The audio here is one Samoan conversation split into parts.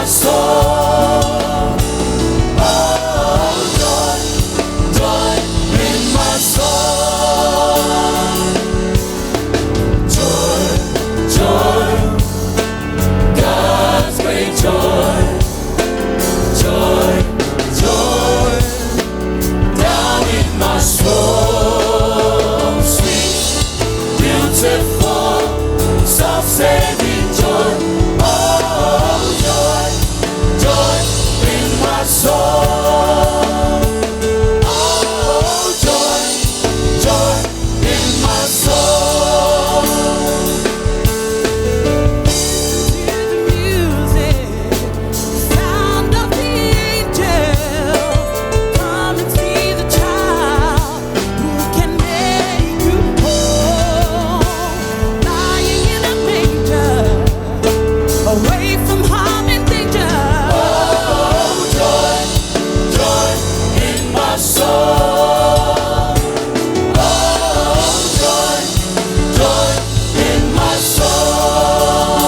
my soul. Oh, joy, joy in my soul. Joy, joy, God's great joy. Joy, joy, down in my soul. Sweet, beautiful, self-saving joy. Oh, joy, joy in my soul. Oh, joy, joy in my soul. Hear the music, sound of the angels. Come and see the child who can make you whole. Lying in a manger, away from harm and danger. Oh, joy, joy in my soul. Oh, joy, joy in my soul.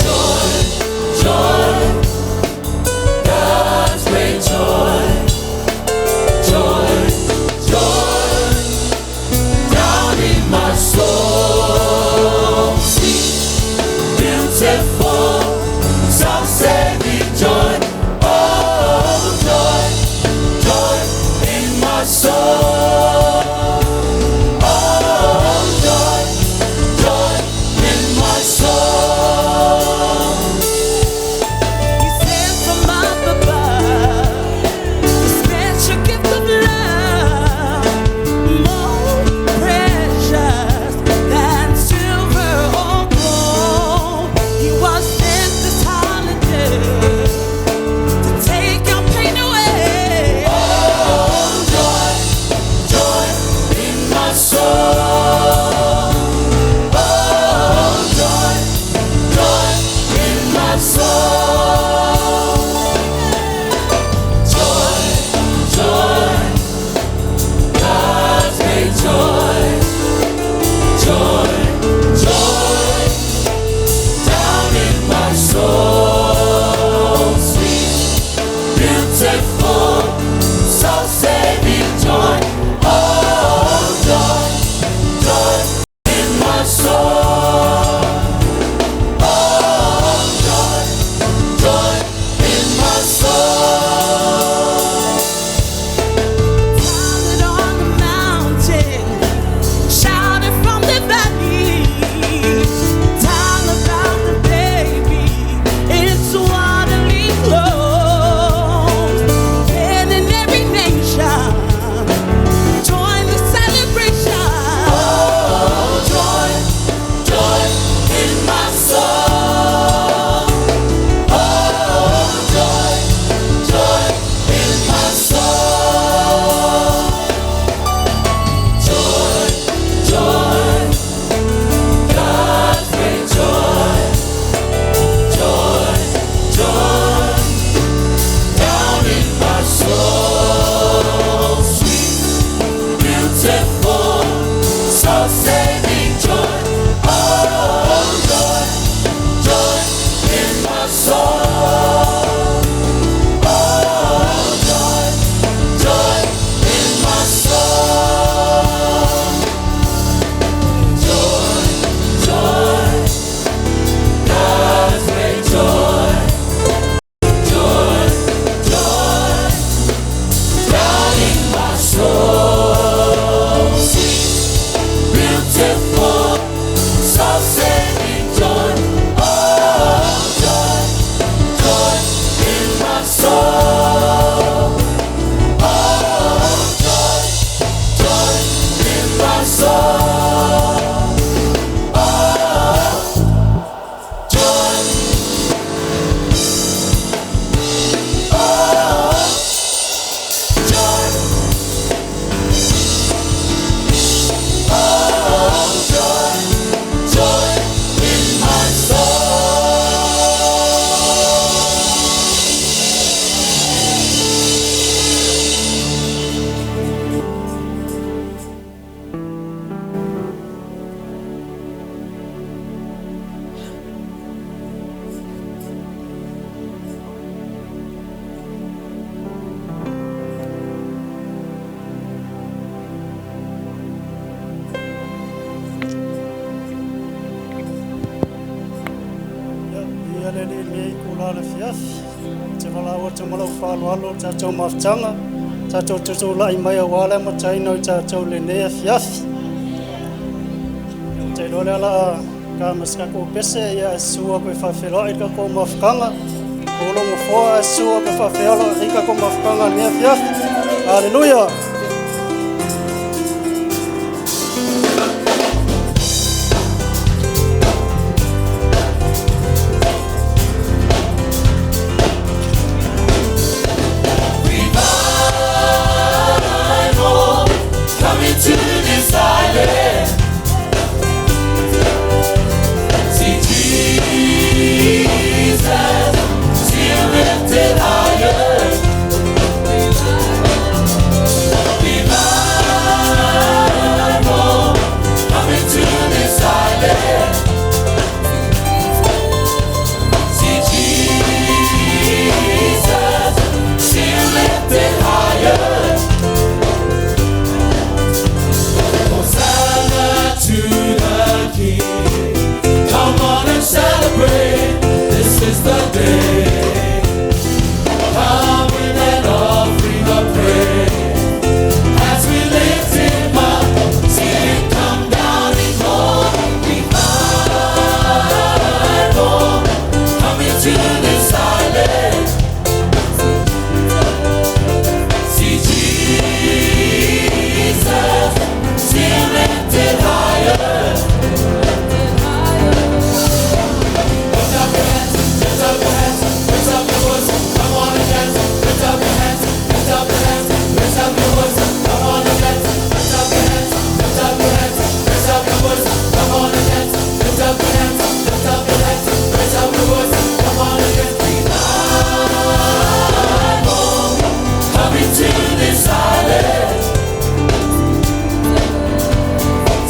Joy, joy, God's great joy. Joy, joy, down in my soul. Sweet, beautiful, self-saving joy. Oh, joy, joy in my soul. Oh, joy, joy in my soul. He sent from up above the special gift of love, more precious than silver or gold. He was Viia le Alii i lenei itula o le afiafi. Ou te valaau atu ma lou faaaloalo i le tatou mafutaga, tatou tutulai mai aua le amataina o i tatou i lenei afiafi. Ou te iloa o lea o le a ta ma se tatou pese, ae susu atu e faafeiloai le tatou mafutaga. O lou nofoa ae susu atu e faafeiloai le tatou mafutaga i lenei afiafi. Haleluia! Revival coming to this island. See Jesus, see Him lifted higher. Revival coming to this island. See Jesus, see Him lifted higher. Hosanna to the King. Come on and celebrate. This is the day. Come with an offering of praise. As we lift him up, see him come down in glory. Revival coming to this island. See Jesus, see him lifted higher. Lift up your hands, lift up your hands, lift up your voice. Come on and dance. Lift up your hands, lift up your hands, lift up your voice. Come on and dance. Lift up your hands, lift up your hands, lift up your voice. Come on and dance. Lift up your hands, lift up your hands, lift up your voice. Come on and dance. Revival coming to this island.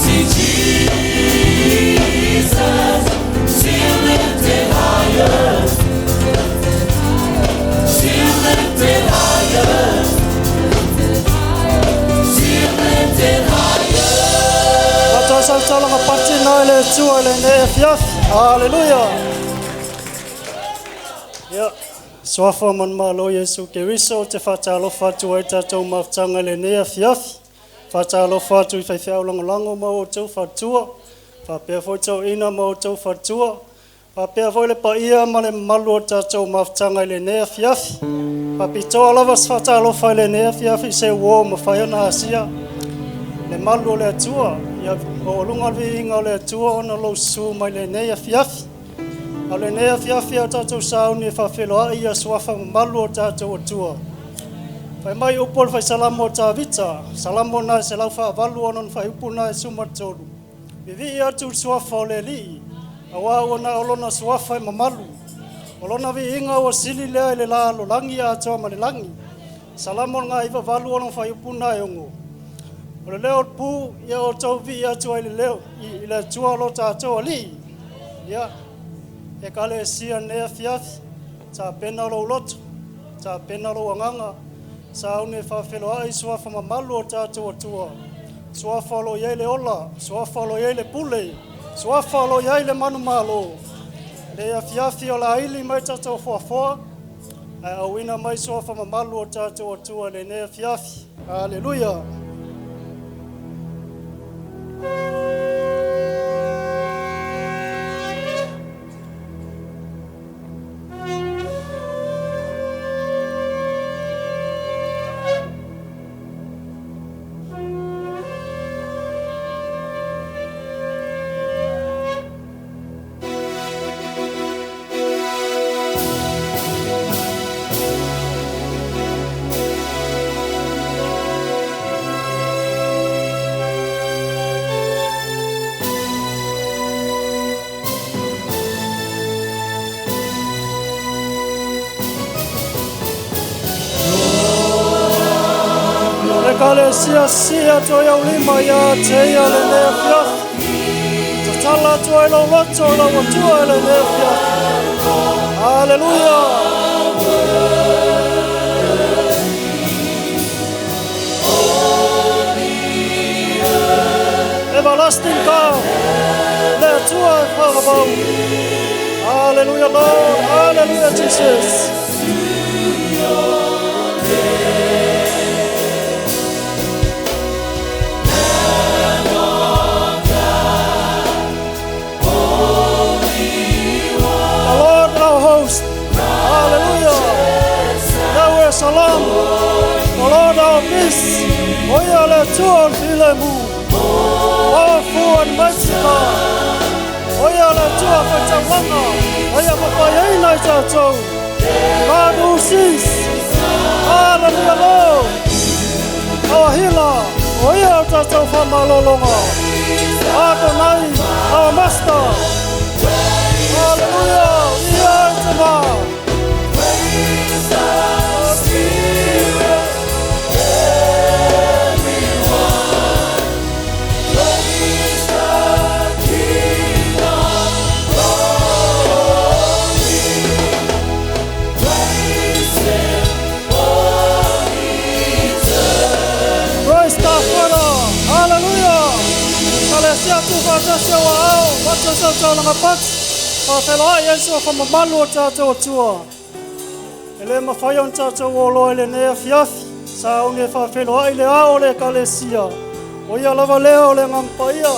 See Jesus, see Him lifted higher. See Him lifted higher. See Him lifted higher. Faatausausalaga patina i le Atua i lenei afiafi. Haleluia! Ia, suafa ma le Malo Iesu Keriso, ou te faatalofa atu ai tatou mafutaga i lenei afiafi. Faatalofa atu i faifeau lagolago ma outou faletua, faapea foi toeaiina ma outou faletua, faapea foi le paia ma le mamalu o tatou mafutaga i lenei afiafi. Faapitoa lava se faatalofa i lenei afiafi i se uo mafai ona asia le malu o le Atua. Ia maualuga le viiga o le Atua ona lou susu mai lenei afiafi. A o lenei afiafi a tatou sauni e faafeiloai ia suafa mamalu o tatou Atua. Fai mai upu o le faisalamo o Tavita, Salamo na e 148 ona na faaiupu na e 13. Vivii atu le suafa o le Alii, auā ua na o lona suafa e mamalu. O lona viiga ua sili lea i le lalolagi atoa ma le lagi. Salamo le 98 ona faaiupu na e 6. O le leo o le pu, ia outou vivii atu ai le leo i le Atua o lo tatou Alii. Ia, ekalesia lenei afiafi, tapena lou loto, tapena lou agaga, sauni e faafeiloai suafa mamalu o tatou Atua. Suafa o lo o i ai le ola, suafa o lo o i ai le pule, suafa o lo o i ai le manumalo. Le afiafi o le a ili mai tatou foafoa, ae auina mai suafa mamalu o tatou Atua i lenei afiafi. Aleluia! Ekalesia sisii atu ai au lima ia te ia lenei afiafi. Tatala atu ai lau loto i lau Atua i lenei afiafi. Haleluia! Everlasting God, le Atua e faavavau. Hallelujah, Lord. Hallelujah, Jesus. The Lord our host. Hallelujah. Yahweh Shalom. The Lord our peace. Oia le Atua o le filemu. Powerful and mighty God. Oia le Atua faitaulaga. Oia mafaiaina i tatou. God who sees. Hallelujah, Lord. Our healer. Oia o tatou faamalologa. Adonai, our master. Hallelujah. Ia e te mā. Praise the Spirit, everyone. Praise the King of glory. Praise Him for eternity. Praise the Father. Hallelujah. Kalesia tu faatasi au aao, watu sa taulaga pati. Faafeloai ai so faamamalu o tatou Atua. E le mafai ona tatou oloa i lenei afiafi. Sa auni e faafeloai le ao o le ekalesia. O ia lava lea o le Agaga Paia.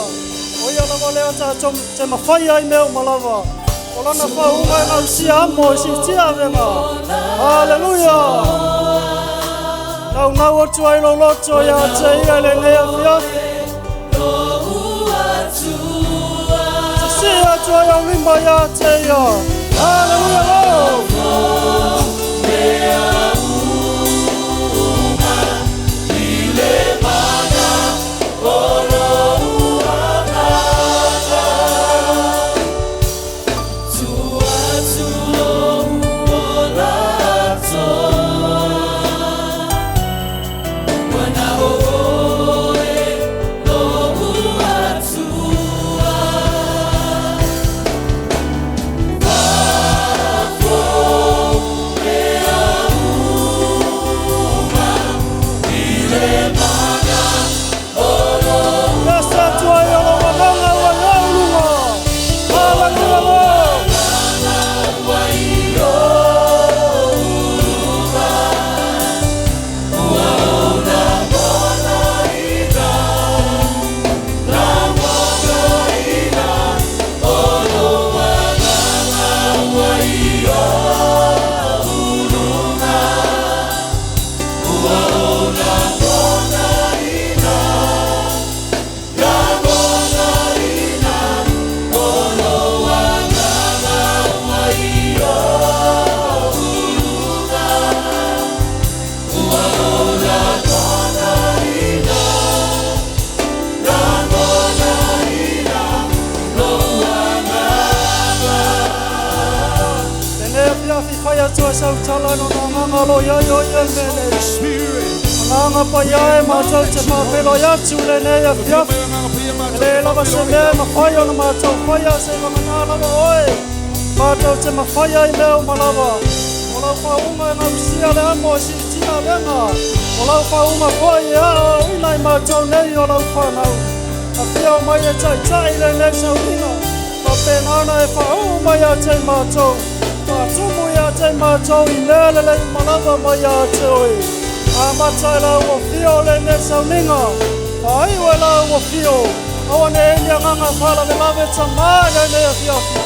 O ia lava lea tatou te mafai ai mea uma lava. O lana faauuga e gausia amo e siitia avega. Haleluia. Naunau atu ai lou loto ia te ia i lenei afiafi. Sisii atu ai au lima ia te ia. Haleluia, Lord. Yes, atu ai o lou agaga ua i au luga. Haleluia, Lord. Lenei afiafi fai atu ai sau tala no na agaga lo iai o ia le mea nei. Agaga paia e matou te faafeiloai atu lenei afiafi. E le lava se mea e mafai ona matou faia seiavagana lava oe. Matou te mafai ai mea uma lava. O lau faauuga e gausia le amo e siitia avega. O lau faauuga foi e aoaoina i matou nei o lau fanau. Afio mai e taitai lenei sauniga. Faapena ona e faauu mai ia te i matou. Faatumu ia te i matou i mea lelei uma lava mai ia te oe. Amata e lau afio lenei sauniga. Faaiu e lau afio. Aua ne i ni agaga faalavelave Tamā i lenei afiafi.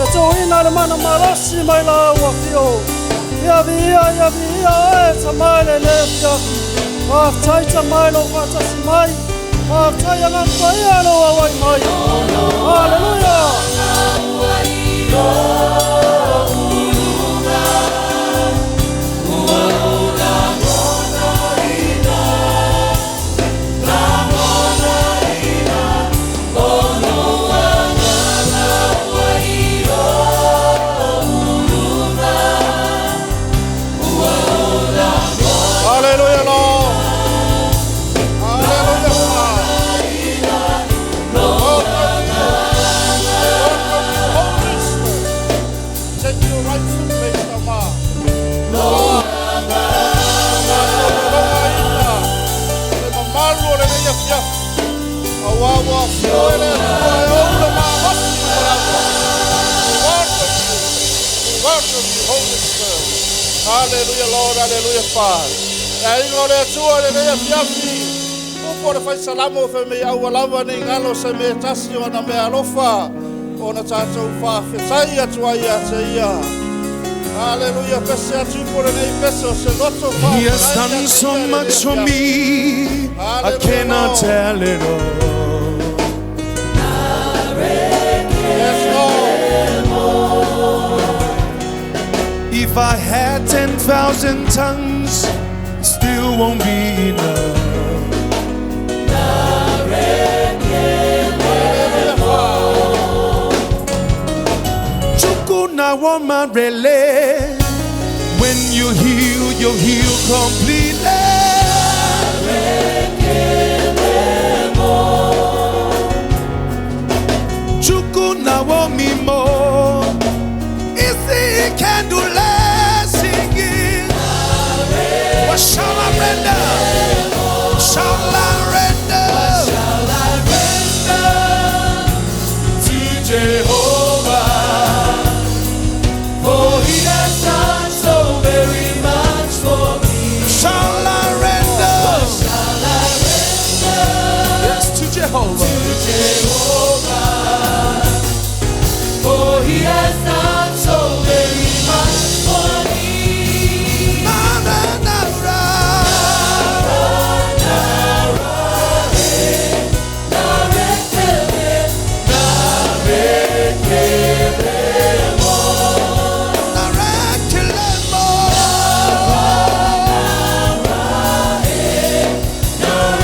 E tuuina le mana malosi mai lau afio. Ia viia, ia viia oe Tamā i lenei afiafi. Faafetai Tamā i lou faatasi mai. Faafetai Agaga Paia i lou auai mai. Haleluia. Hallelujah, Lord. Hallelujah, Father. Welcome you. Welcome you, Holy Spirit. welcome you, Holy Spirit. Hallelujah, Lord, hallelujah, Father. E aiga o le Atua lenei afiafi. Upu o le fai salamo fe mei aua lava nei galo se mea tasi o ana mea alofa. Ona tatou faafetai atu ai ia te ia. Hallelujah, pese atu ipo lenei pese o se loto He has done so much for me, I cannot tell it all. Yes, Lord. If I had 10,000 tongues, still won't be enough. Hallelujah, Father. Chukwu na woman rele. When you heal completely. Chukwu na womimo. Isi candle singing. What shall I render? Shall I render? Shall I render to Jehovah? For he has done so very much for me. Shall I render? Shall I render Yes, to Jehovah. to Jehovah? For he has done so very much for me. Na, na, na, ra. Na,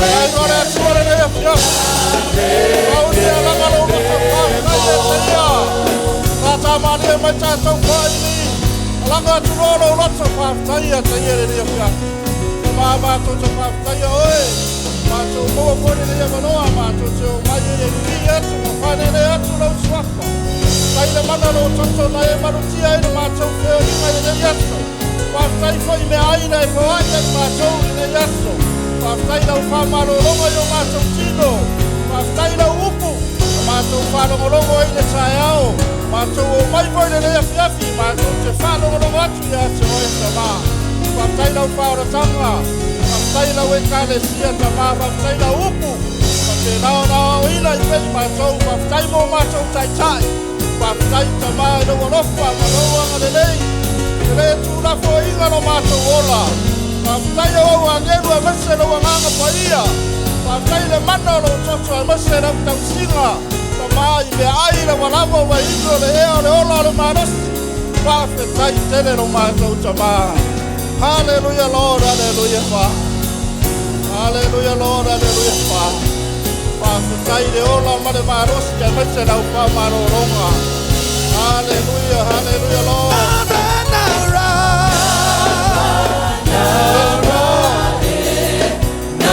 E aiga o le Atua lenei afiafi. Mauli e laga lou loto faafetai ia te ia. Tata malie mai tatou faili. Alaga atu loa lou loto faafetai ia te ia lenei afiafi. E matou te faafetai oe. Matou maua foi lenei avanoa, matou te o mai e ki atu, ma whanene atu lau suafa. Tai le mana lo toto na e malutia ai le matou feoiga i lenei aso. Faafetai foi mea aina e foai ai matou i lenei aso. Faafetai lau whamalologa i o matou tino. Faafetai lau upu. A matou whalongolongo ai le taeao. Matou o mai foi lenei afiafi. Matou te whalongolongo atu ia te oe tama. Faafetai lau whaoratanga. Faafetai lau ekalesia tama. Faafetai lau upu. Faapena ona aoina i pei matou. Faafetai mo matou taitai. Faafetai tama i lau alofa ma lou agalelei. E le tulafoaiga lo matou ola. Faafetai o au agelu aemaise lou agaga paia. Faafetai le mana o lou toto aemaise lau tausiga. Tama i mea ai lava lava ua inu o le ea o le ola o le malosi. Faafetai tele lo matou tama. Hallelujah, Lord, hallelujah, Father. Hallelujah, Lord, hallelujah, Father. Faafetai le ola ma le malosi aemaise lau faamalologa. Hallelujah, hallelujah, Lord. Na, na, ra. Yes, Lord. Na,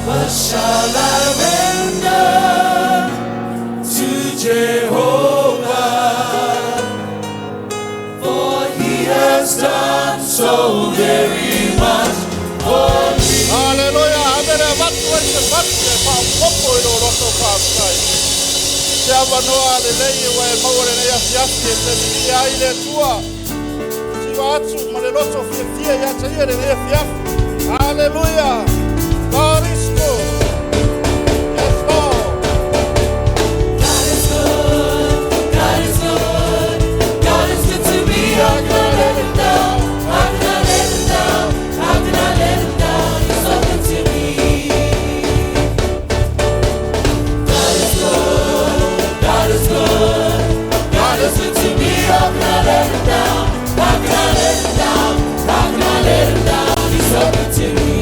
What shall I render to Jehovah? For he has done so very much for me. Hallelujah. Amere avatu ai se fatu e whaopopo i lo roto whaafetai. Te avanoa lelei e ua e maua lenei afiafi e te milia ai le Atua. Siva atu ma le loto fiafia ia te ia lenei afiafi. Hallelujah. God is good. Yes, Lord. God is good, God is good, God is good to me. How can I let him down? How can I let him down? How can I let him down? He's so good to me. God is good, God is good, God is good to me. How can I let him down? How can I let him down? How can I let him down? He's so good to me.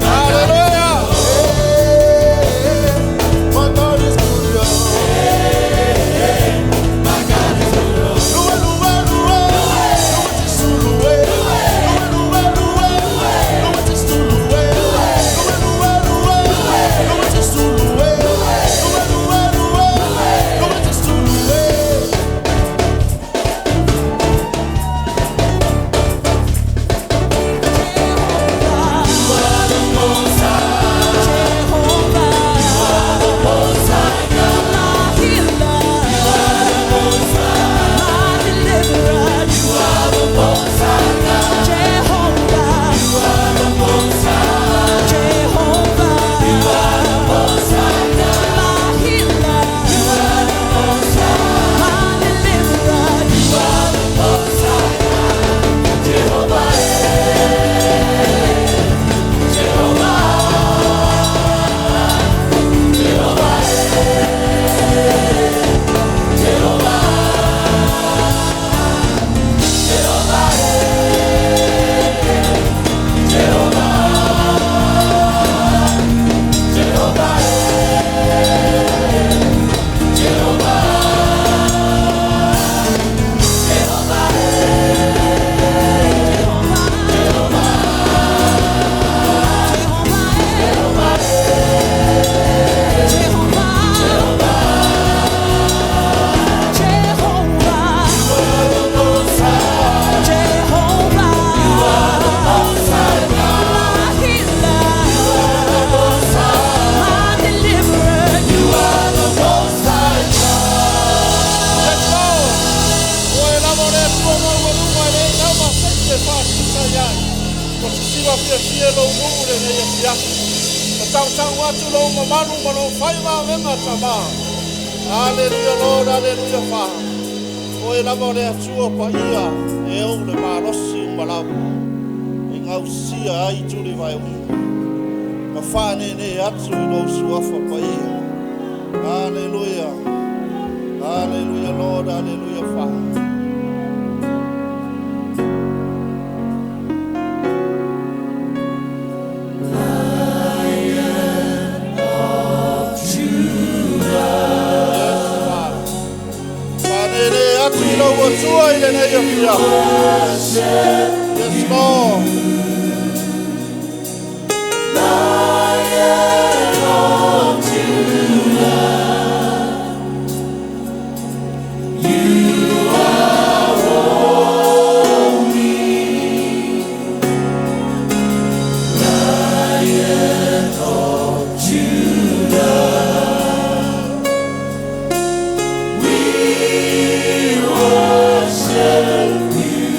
Hallelujah. My God is good, yo. Luwe, luwe, luwe. Luwe Jesu, luwe. Luwe, luwe, luwe. Luwe Jesu, luwe. Luwe, luwe, luwe. Luwe Jesu, luwe. Luwe, luwe, luwe. Luwe Jesu, luwe. Let's go. Oe lava o le Atua maualuga e le lau masai e faasisa iai. O sisiva fiafia lou nuu lenei afiafi. Ma tautau atu lou mamalu ma lou faiva avega tamā. Hallelujah Lord, hallelujah Father. Oe lava o le Atua paia e ou le malosi uma lava. E gausia ai tuli vaeuga. Ma faanenē atu i lou suafa paia. Hallelujah. Hallelujah, Lord. Hallelujah, Father. Yes, Father. Faanenē atu i lou Atua i lenei afiafi. Yes, Lord. We worship you.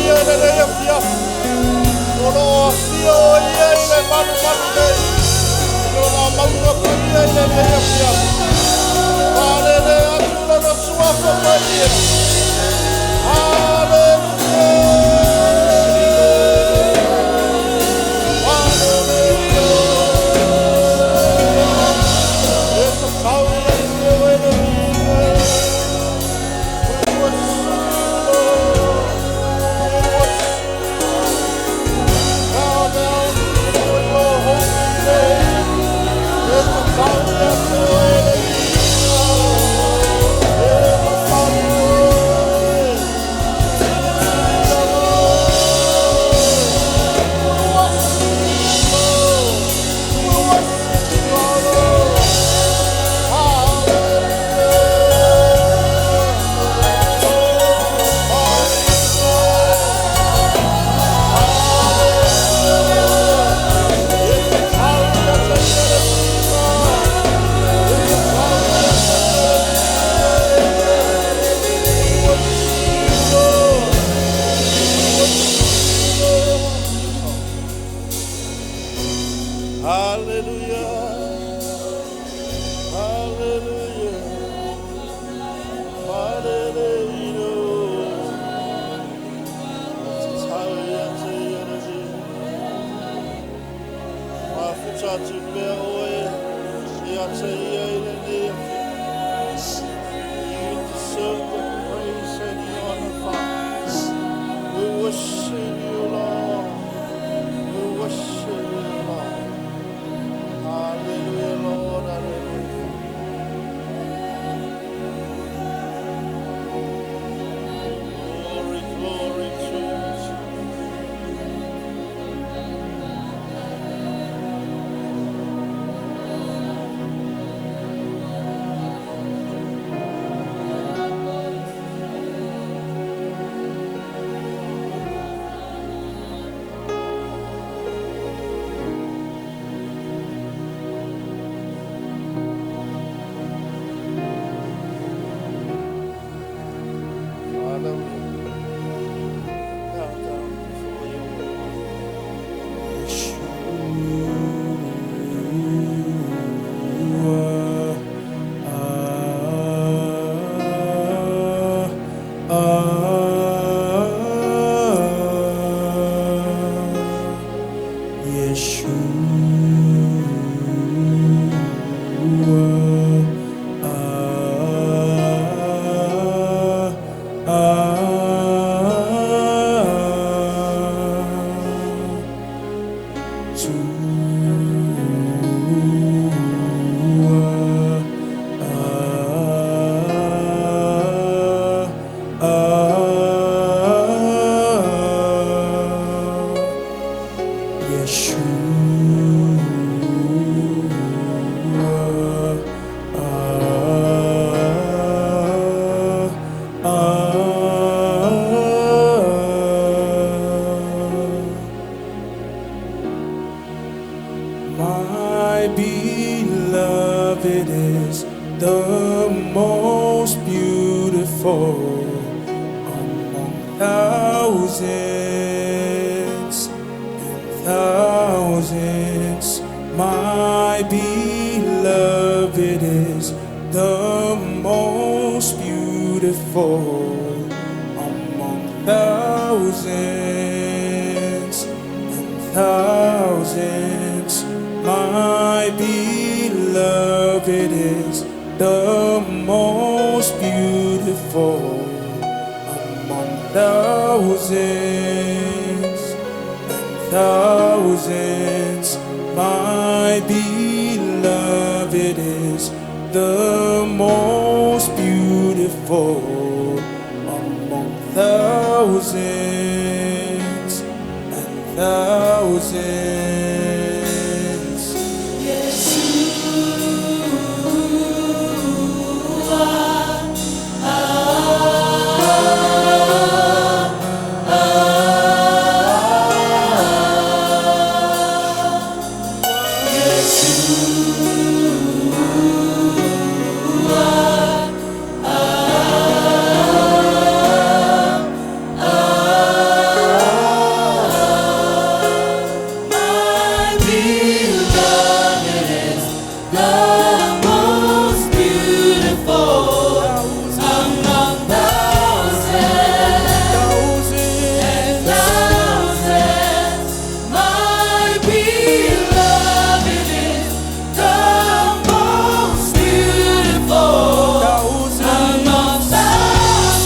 ia i lenei afiafi. O lo o afio o ia i le malumalu nei. I lona mauga paia i lenei afiafi. Faalele atu lona suafa paia. Hallelujah! Hallelujah! E tatau ia te oe le viiga. We worship you, Lord. We worship you. Bow down before your holy name. E tatau ia te oe le viiga. E mamalu oe. Silasila oe. We worship you, Lord. We worship you, our Lord. Hallelujah. Hallelujah. Hallelujah. Hallelujah. Tatau ia te ia le Mafuta atu pea oe ia te ia i lenei afiafi. You deserve the praise and the honor, Father. We worship you, Lord. We worship you, Lord. Hallelujah, Lord. Hallelujah. Glory, glory to you. Father, we bow down before you. My beloved is the most beautiful among thousands and thousands. My beloved is the most beautiful among thousands and thousands. My beloved is the most beautiful among thousands and thousands. My beloved is the most beautiful among thousands and thousands. Yeshua. the most beautiful among thousands and thousands. My beloved is the most beautiful among thousands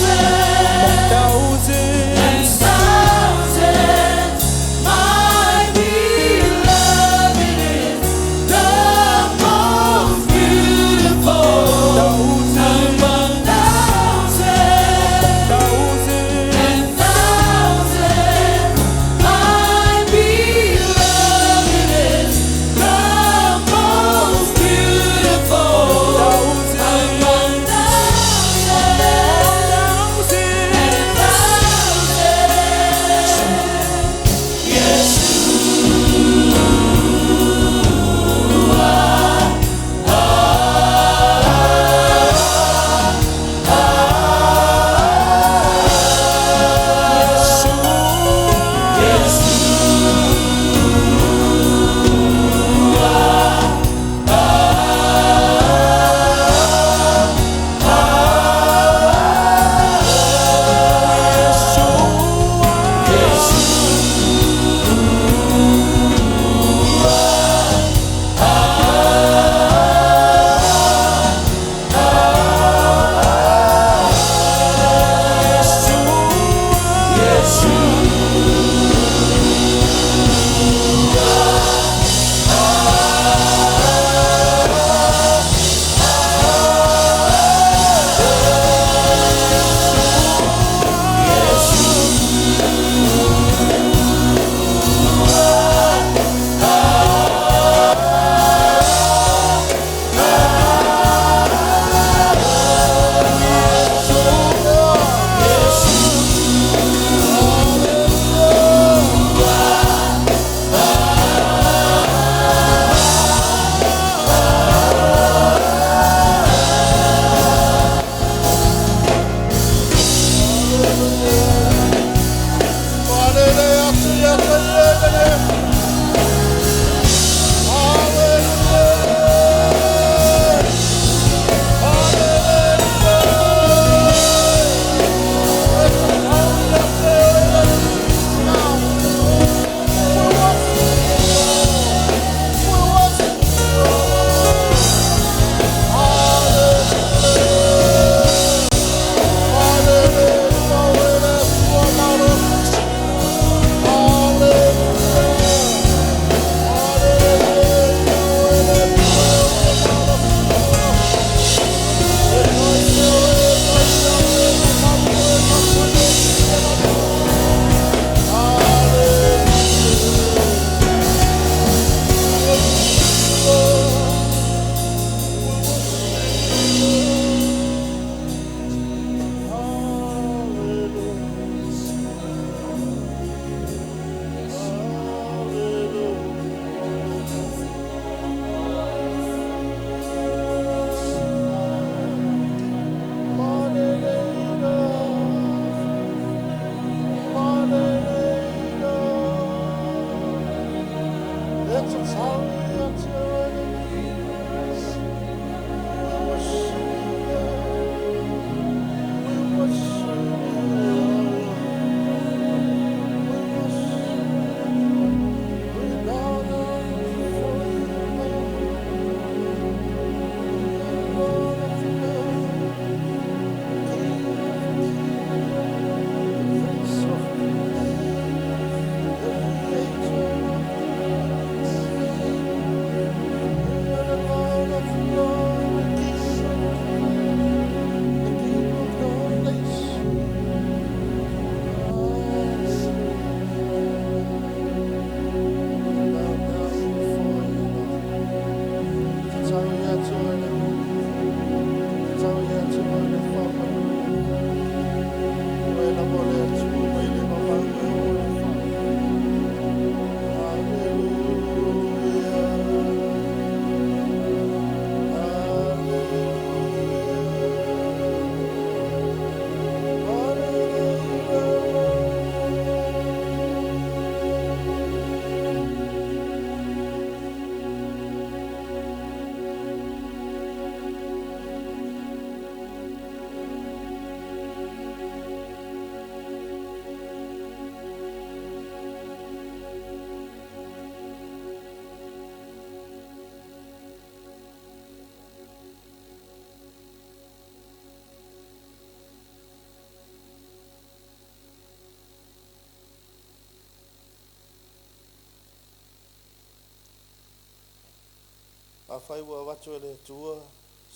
and thousands. My beloved is the most Afai ua avatu e le Atua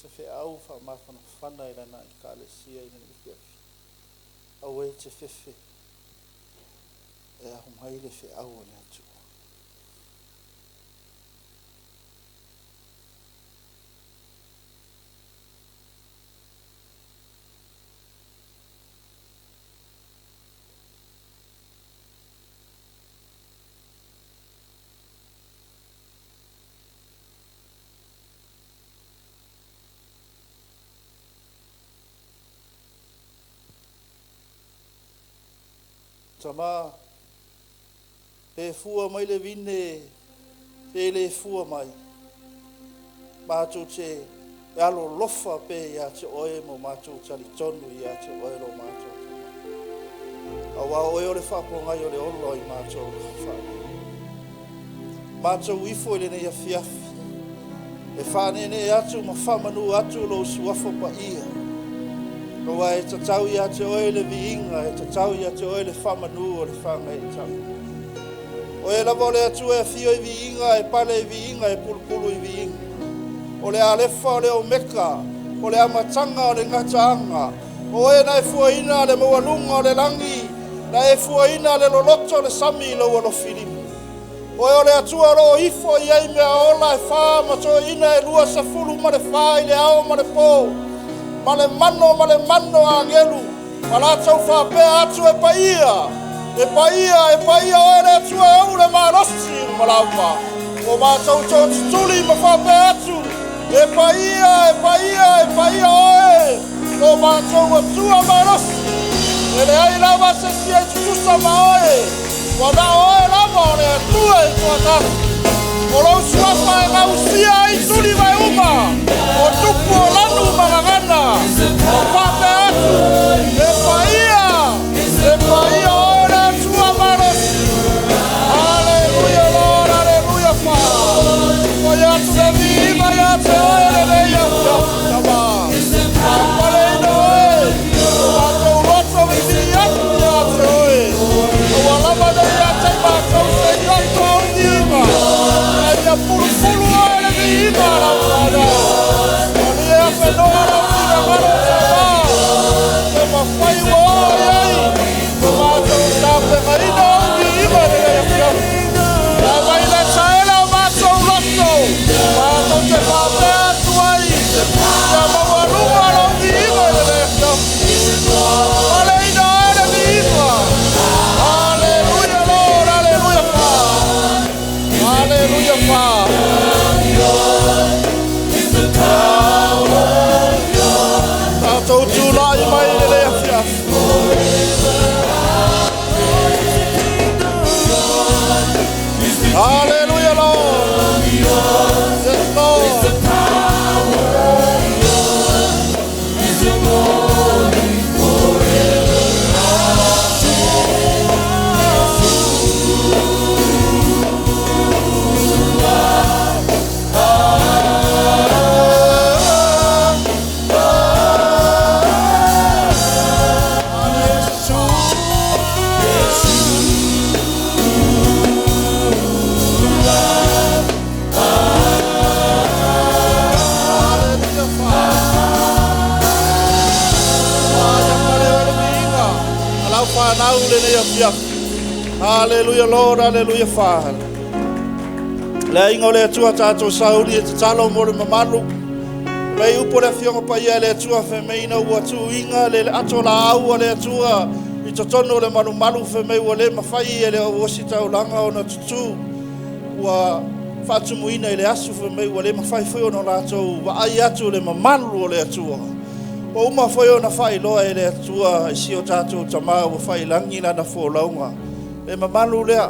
se feau faamafanafana i Lana Ekalesia i lenei afiafi, aua e te fefe e aumai le feau a le Atua. Tama, pe fua mai le vine, pe le fua mai, matou te alolofa pea ia te oe ma matou talitonu ia te oe lo matou Tama. Aua o oe o le faapogai o le ola i matou faale. Matou ifo i lenei afiafi, e faaneenee atu ma faamanu atu lou suafa paia. Aua e tatau ia te oe le viiga, e tatau ia te oe le faamanu o le faagaeetaga. Oe lava o le Atua e afio i viiga, e pale i viiga, e pulupulu i viiga. O le Alefa o le Omeka, o le amataga o le gataaga. O oe na e fuaina le maualuga o le lagi, na e fuaina le loloto o le sami i lou alofilima. Oe o le Atua o lo o ifo i ai mea ola e fa ma toeaiina e 24 i le ao ma le po, ma le mano ma le mano a agelu, ma latou faapea atu e paia, e paia, e paia oe le Atua e ou le malosi i luma lava. Ua matou tootutuli ma faapea atu, e paia, e paia, e paia oe, lo matou Atua malosi. E leai lava se isi e tutusa ma oe, ua na o oe lava o le Atua e toatasi. O lou suafa e gausia ai tuli ma e uma, o tupu o lanu ma gagana, o faapea atu, e paia, e paia oe le Atua malosi. Haleluia Lord, haleluia Father. Foi atu le viiga ia te oe lenei afiafi Tama. Faapaleina oe, o matou loto vivii atu ia te oe. Aua lava nei ia te i matou se loto au viiga. Ae ia pulupulu oe le viiga a lau fanau. Malie afenoa lau finagalo Tama. Se mafai ua oo i ai, o matou tapegaina au viiga lenei afiafi. Ia mai le taela o matou loto, matou te faapea atu ai, ia maualuga lau viiga i lenei afiafi. Faleina oe le viiga. Haleluia Lord, haleluia Father. Haleluia Father. Tatou tulai mai i lenei afiafi. Hallelujah, Lord. Yes, Lord. Hallelujah, Father. Ia pale oe le viiga. A lau whanau lenei afiafi. Hallelujah, Lord. Hallelujah, Father. Le aiga o le Atua tatou sauni e tatalo mo le mamalu. Mai upu o le afioga paia e le Atua fai mai ina ua tuuina le ato laau a le Atua i totonu o le malumalu fai mai ua le mafai e le auositaulaga ona tutū. Ua faatumuina i le asu fai mai ua le mafai foi ona latou vaai atu le mamalu o le Atua. Ua uma foi ona faailoa e le Atua i si o tatou Tama ua faiilagi lana folauga. Le mamalu lea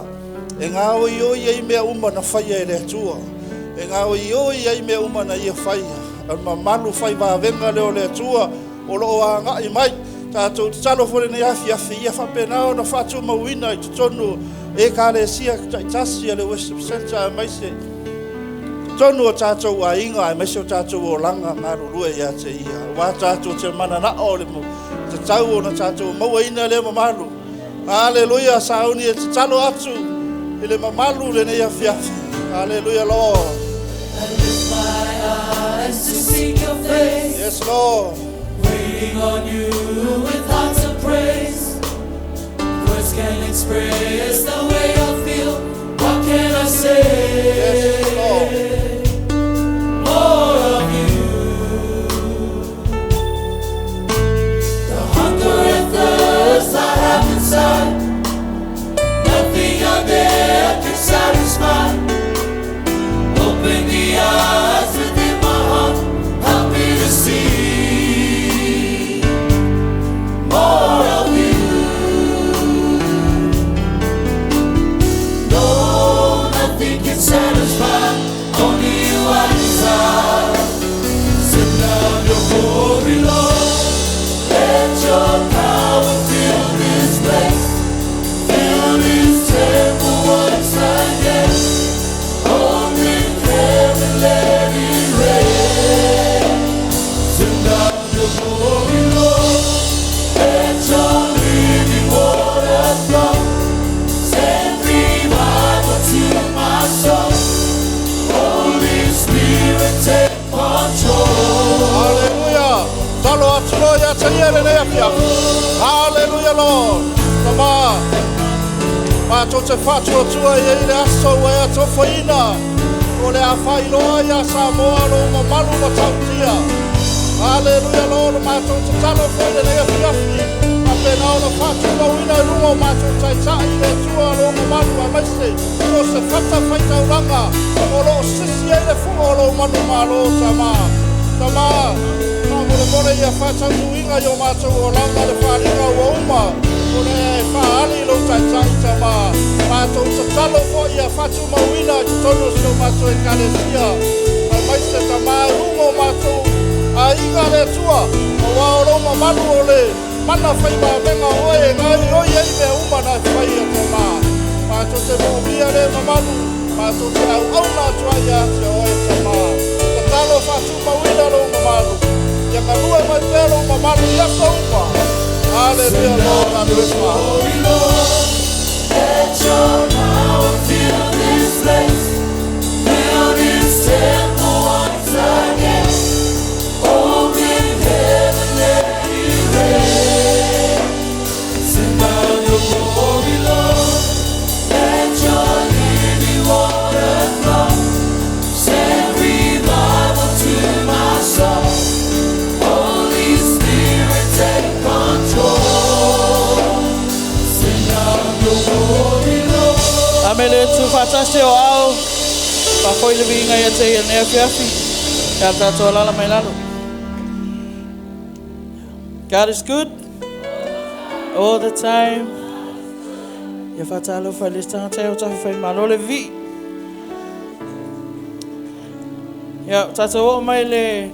e gaoioi ai mea uma na faia e le Atua. E gaoioi ai mea uma na ia faia. O le mamalu fai vavega lea o le Atua o lo o agai mai. Tatou tatalo foi lenei afiafi ia faapena ona faatumauina i totonu Ekalesia taitasi a le Worship Center aemaise totonu o tatou aiga aemaise o tatou olaga galulue ia te ia. Aua tatou te mananao o le tatau ona tatou mauaina lea mamalu. Haleluia, sauni e tatalo atu i le mamalu lenei afiafi. Haleluia, Lord. I lift my Yes, Lord. Waiting on you with hearts of praise. Words can express the way I feel. What can I say? Yes, Lord. More of you. The hunger and thirst I have inside, nothing out there can satisfy. Open the eyes within my heart, help me to see more of you. No, nothing can satisfy, only you I desire. Send down your glory, Lord. Let your power fill this place. Fill this temple once again. Open heaven, let it rain. Send down your glory, Lord. Let your living water flow. Send revival to my soul. Holy Spirit, take control. Hallelujah. Talo atu loa ia te ia lenei afiafi. Hallelujah, Lord. Tama. Mātou te whātua i le aso ua e atofaina. O le a whailoa ia Samoa lo mamalu matautia. Hallelujah, Lord. Mātou te talo foi lenei afiafi. A pena ona whātumauina i lunga o mātou taitai i le Atua lo mamalu aemaise. O se fata faitaulaga. O lo o sisi ai le fua o lo manu malo tama. Tama, faamolemole ia faataunuuina i o matou olaga le faaaliga ua uma. O le e faaali i lou taitai tama. Matou tatalo foi ia faatumauina i totonu o si o matou ekalesia. Aemaise tama luga o matou aiga le Atua. Auā o lou mamalu o le mana faimamega oe e gaoioi ai mea uma na e faia tama. Matou te moomia le mamalu. Matou te auauna atu ai ia te oe tama. Tatalo faatumauina lou mamalu. Ia galue mai pea lou mamalu i aso uma. Hallelujah, Lord. Hallelujah. Glory, Lord. Let your power fill this place. Fill this temple once again. Open heaven, let it rain. Send down your glory, Lord. Let your living water flow. Send revival to my soul. Holy Spirit, take control. Send down your glory, Lord. Ame le tu whātasi o ao. Whakoi le viinga ia te ia nea fiafi. Ia tātou alala mai lalo. God is good all the time. Ia whātalo whai le tangata o tahu whai malo le vi. Ia tātou o mai le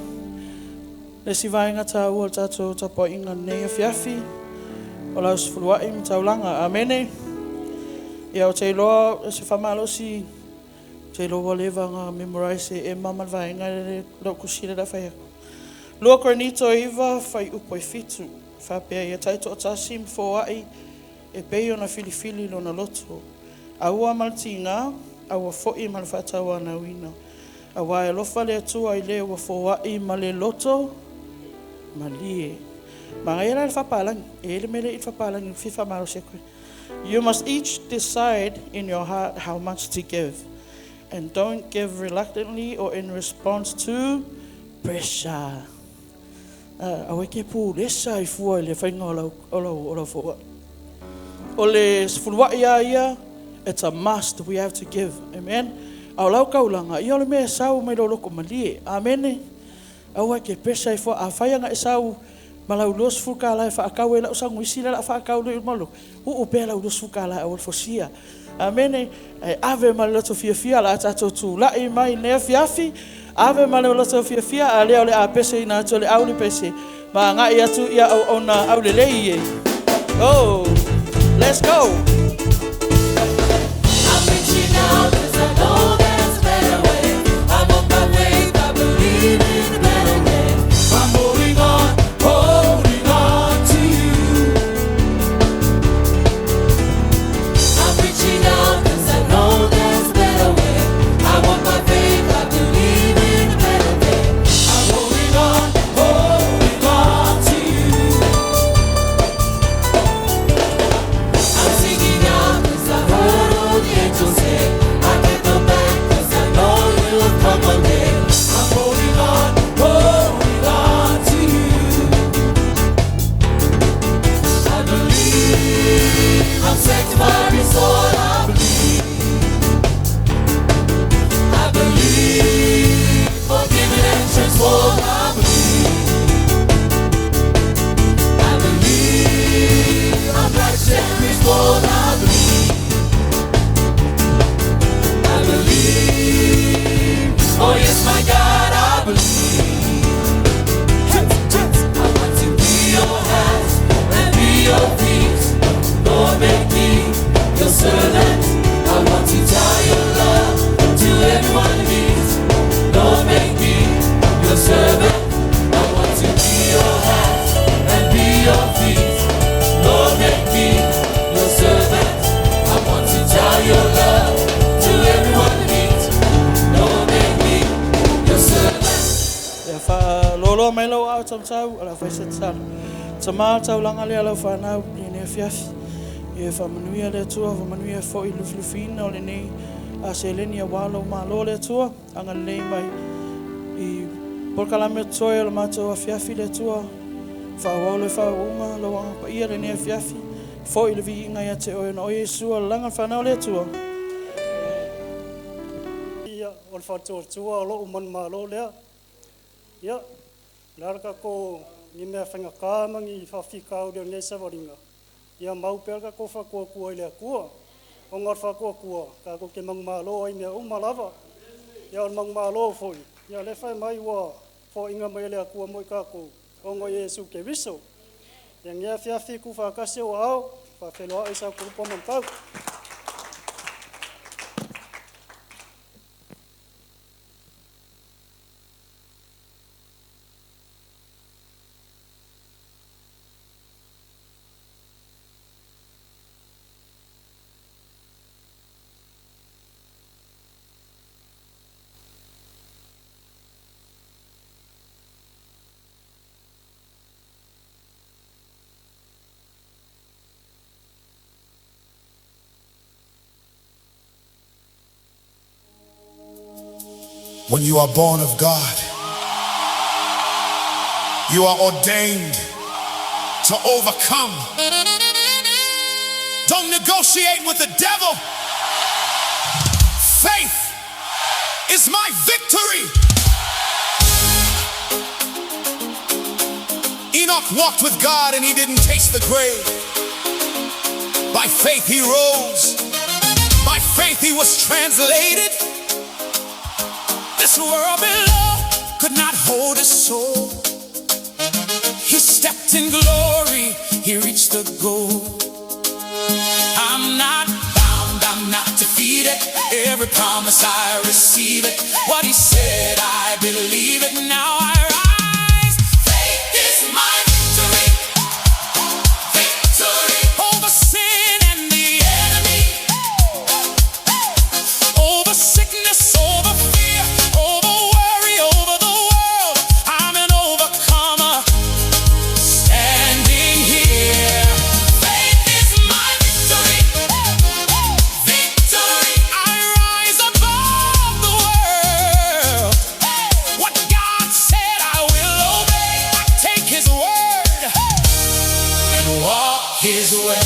si vaenga tā ua tātou tapoinga nei afiafi. O lau sefuluai ma taulaga. Amene. Ia o te iloa se faamalosi te iloa ua leva ona memorize e Emma ma le vaega le lou kusile la fai aku. 2 Korinito 9 fuaiupu e 7 faapea ia taitoatasi ma foai e pei ona filifili lona loto. Aua ma le tigā, aua foi ma le faatauanauina. Auā e alofa le Atua i le ua foai ma le loto malie. Magaia la le faapalagi. E ele mele i le faapalagi fifa malosi aku. You must each decide in your heart how much to give. And don't give reluctantly or in response to pressure. Aua e te pulesa i fua i le faiga o lau, o lau, o lau foai. O le sefuluai a ia, it's a must, we have to give. Amen. A o lau kaulanga, ia o le mea sau mai lo loko malie. Amen. Aua e te pressure i fua, a whai anga e sau, ma lau 20 ka la e whaakau e lau sangu isi le la whaakau le malo. Uu pea lau 20 ka la e awal fosia. Amene. E ave ma le loto fiafia la tātou tūla'i mai nea fiafi. Ave ma le loto fiafia a lea o le a pese ina atu o le au le pese. Ma ngai atu ia au ona au le lei e. Oh, let's go. I'm reaching out 'cause I know there's a better way. I'm on my way, I believe in a better day. I'm holding on, holding on to you. I'm reaching out 'cause I know there's a better way. I want my faith, I believe in a better day. I'm holding on, aa o tamatau, o le a fai se tatalo. Tamā taulaga lea lau fanau i lenei afiafi. Ia faamanuia le Atua, faamanuia foi i lufilufiina o lenei a seleni auā lou Malo le Atua, agalelei mai i polokalame o totoe o le matou afiafi le Atua, faaauau le faauuga lou Agaga Paia lenei afiafi, foi le viiga ia te oe ona o Iesu o le laga o le fanau a le Atua. Ia, o le faatuatua o lou manumalo lea. Ia, o le a le tatou ni mea faigata ma ni faafitauli o lenei savaliga, ia mau pea le tatou faatuatua i le Atua. Ona o le faatuatua, tatou te manumalo ai i mea uma lava. Ia o le manumalo foi, ia o lea e fai mai ua foaiina mai e le Atua mo i tatou, ona o Iesu Keriso. Ia lenei afiafi tuufaatasi ou aao, faafeiloai Satuilupa ma Matau. When you are born of God, you are ordained to overcome. Don't negotiate with the devil. Faith is my victory. Enoch walked with God and he didn't taste the grave. By faith he rose. By faith he was translated. This world below could not hold his soul. He stepped in glory, he reached the goal. I'm not bound, I'm not defeated. Every promise I receive it. What he said, I believe it. Now I rise. Faith is my victory. Victory over sin and the enemy. Over sickness, over fear, over worry, over the world. I'm an overcomer. Standing here. Faith is my victory. Victory. I rise above the world. What God said, I will obey. I take His word and walk His way.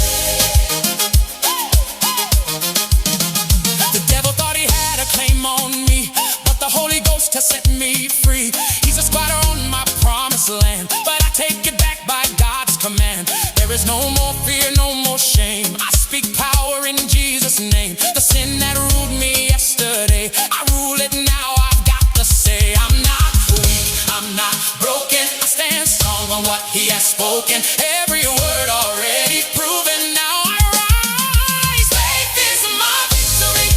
The devil thought he had a claim on me, but the Holy Ghost has set me free. He's a squatter on my promised land, but I take it back by God's command. There is no more fear, no more shame. I speak power in Jesus' name. The sin that ruled me yesterday, I rule it now. I've got to say, I'm not weak, I'm not broken. I stand strong on what He has spoken. Every word already proven. Now I rise. Faith is my victory.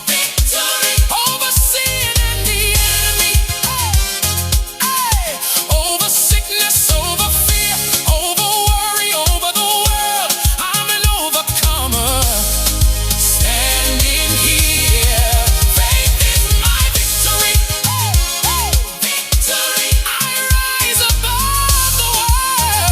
Victory over sin and the enemy. Hey, over sickness, over fear, over worry, over the world. I'm an overcomer. Standing here. Faith is my victory. Victory. I rise above the world.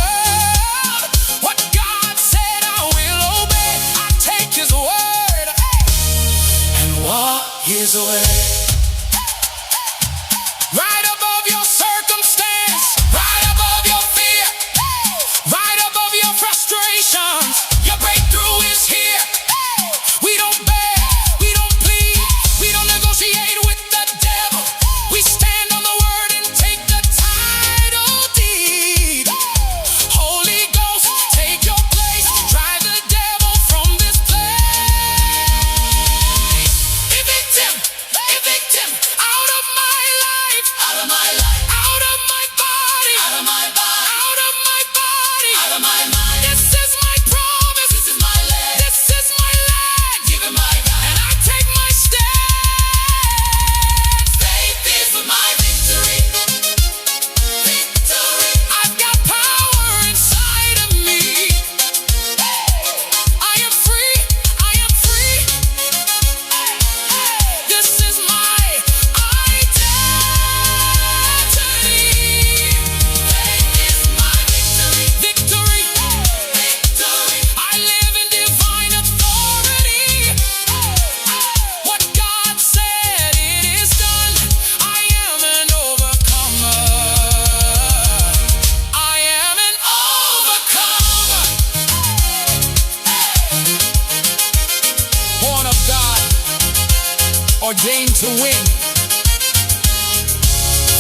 ordained to win.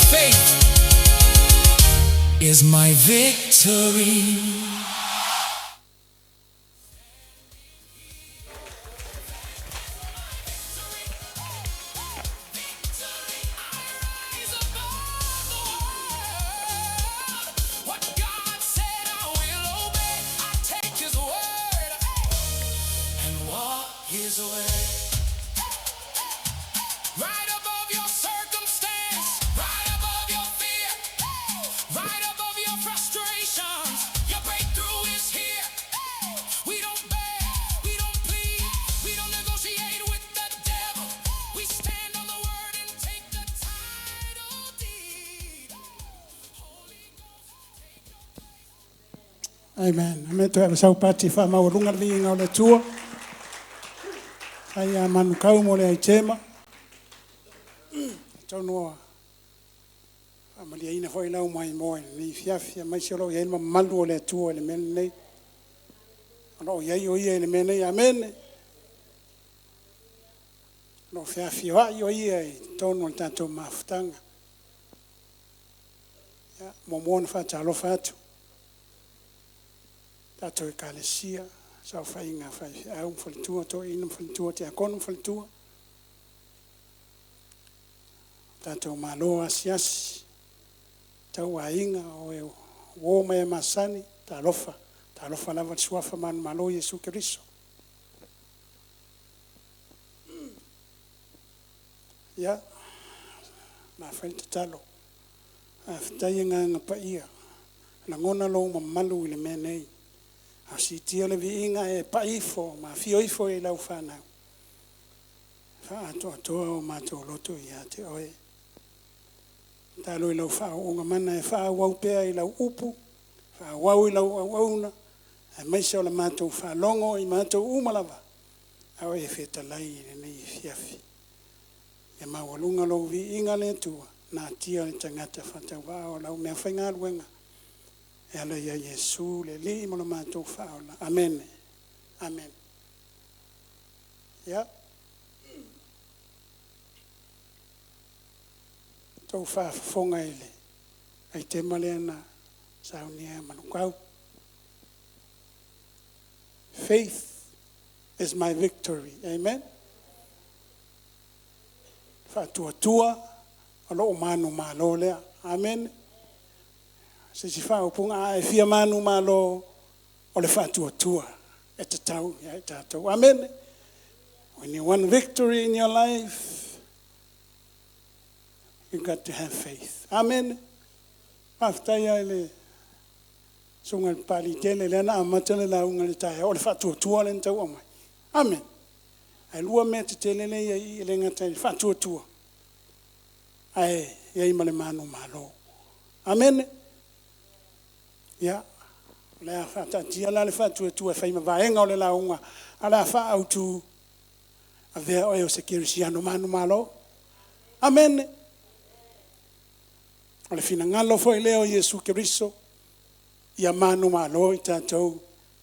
Faith is my victory. What God said I will obey. I take His word and walk His way. Right above your circumstance, right above your fear, right above your frustrations. Your breakthrough is here. We don't beg, we don't plead, we don't negotiate with the devil. We stand on the word and take the title deed. Holy Ghost, take your Amen. Ame toe ave sau pati whaamaualuga le viiga o le Atua. Ai a manukau mo le aitema. Tonu o faamaliaina foi lau maimoa i lenei afiafi aemaise o loo i ai le mamalu o le Atua i le mea lenei. O loo i ai o ia i le mea nei. Amene. O loo feafioai o ia i totonu o le tatou mafutaga. Ia, muamua ona faatalofa atu tatou ekalesia, saofaiga a faifeau ma faletua, toeaina ma faletua, tiakono ma faletua, tatou malo asiasi, tauaiga o e uo ma e masani, talofa, talofa lava le suafa manumalo Iesu Keriso. Ia, na fai le tatalo. Faafetai agaga paia, lagona lou mamalu i le mea nei. A siitia le viiga e pai ifo ma afio ifo i lau fanau. Faaatoatoa o matou loto ia te oe. Talo i lau faaooga mana e faaauau pea i lau upu, faaauau i lau auauna, aemaise o le matou faalogo i matou uma lava, a o e fetalai i lenei afiafi. Ia maualuga lou viiga le Atua, natia le tagata faatauvaa o lau meafaigaluega, e ala ia Iesu le Alii ma lo matou faaola. Amene. Amene. Ia. Tou faafofoga i le aitema lea na saunia e Manukau. Faith is my victory. Amen. Faatuatua o loo manumalo lea. Amen. Se isi faaupuga a e fia manumalo o le faatuatua e tatau ia i tatou. Amen. When you want victory in your life, you got to have faith. Amen. Faafetai lava i le susuga i le Papalii tele lea na amata le lauga i le taeao o le faatuatua lea na tau aumai. Amen. Ae lua mea tetele lea e i ai e le gata i le faatuatua ae i ai ma le manumalo. Amene. Ia, o le a faataatia la le faatuatua e fai ma vaega o le lauga, a o le a faaautu, avea oe o se kerisiano manumalo. Amene. O le finagalo foi lea o Iesu Keriso, ia manumalo i tatou.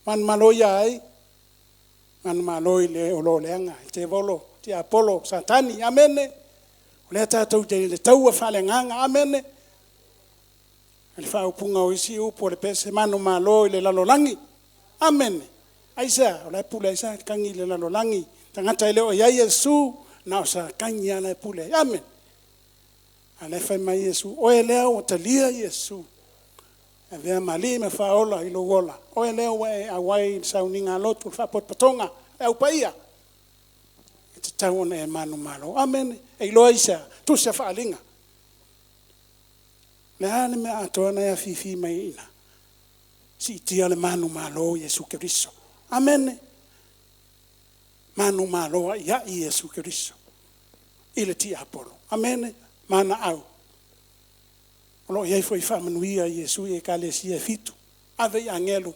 Manumalo ia ai? Manumalo i le o lo o leaga, le tevolo, tiapolo, Satani. Amene. O lea tatou te i le taua faaleagaga. Amene. O le faaupuga o isi upu o le pese, manumalo i le lalolagi. Amene. Aisea? O la e pule ai Satani i le lalolagi. Tagata e le o i ai Iesu, na o Satani lava la e pule ai. Amene. A o la e fai mai Iesu, oe lea ua talia Iesu, avea ma alii ma faaola i lou ola, oe lea ua e auai i le sauniga a lotu, le faapotopotoga, le au paia, e tatau ona e manumalo. Amene. E iloa i se a? Tusi a faaaliga. O le a le mea atoa na e afifi mai ai i ina? Siitia le manumalo o Iesu Keriso. Amene. Manumalo aiai Iesu Keriso i le tiapolo. Amene. Manaau. O lo o i ai foi faamanuia i Iesu i ekalesia e fitu. Ave i agelu.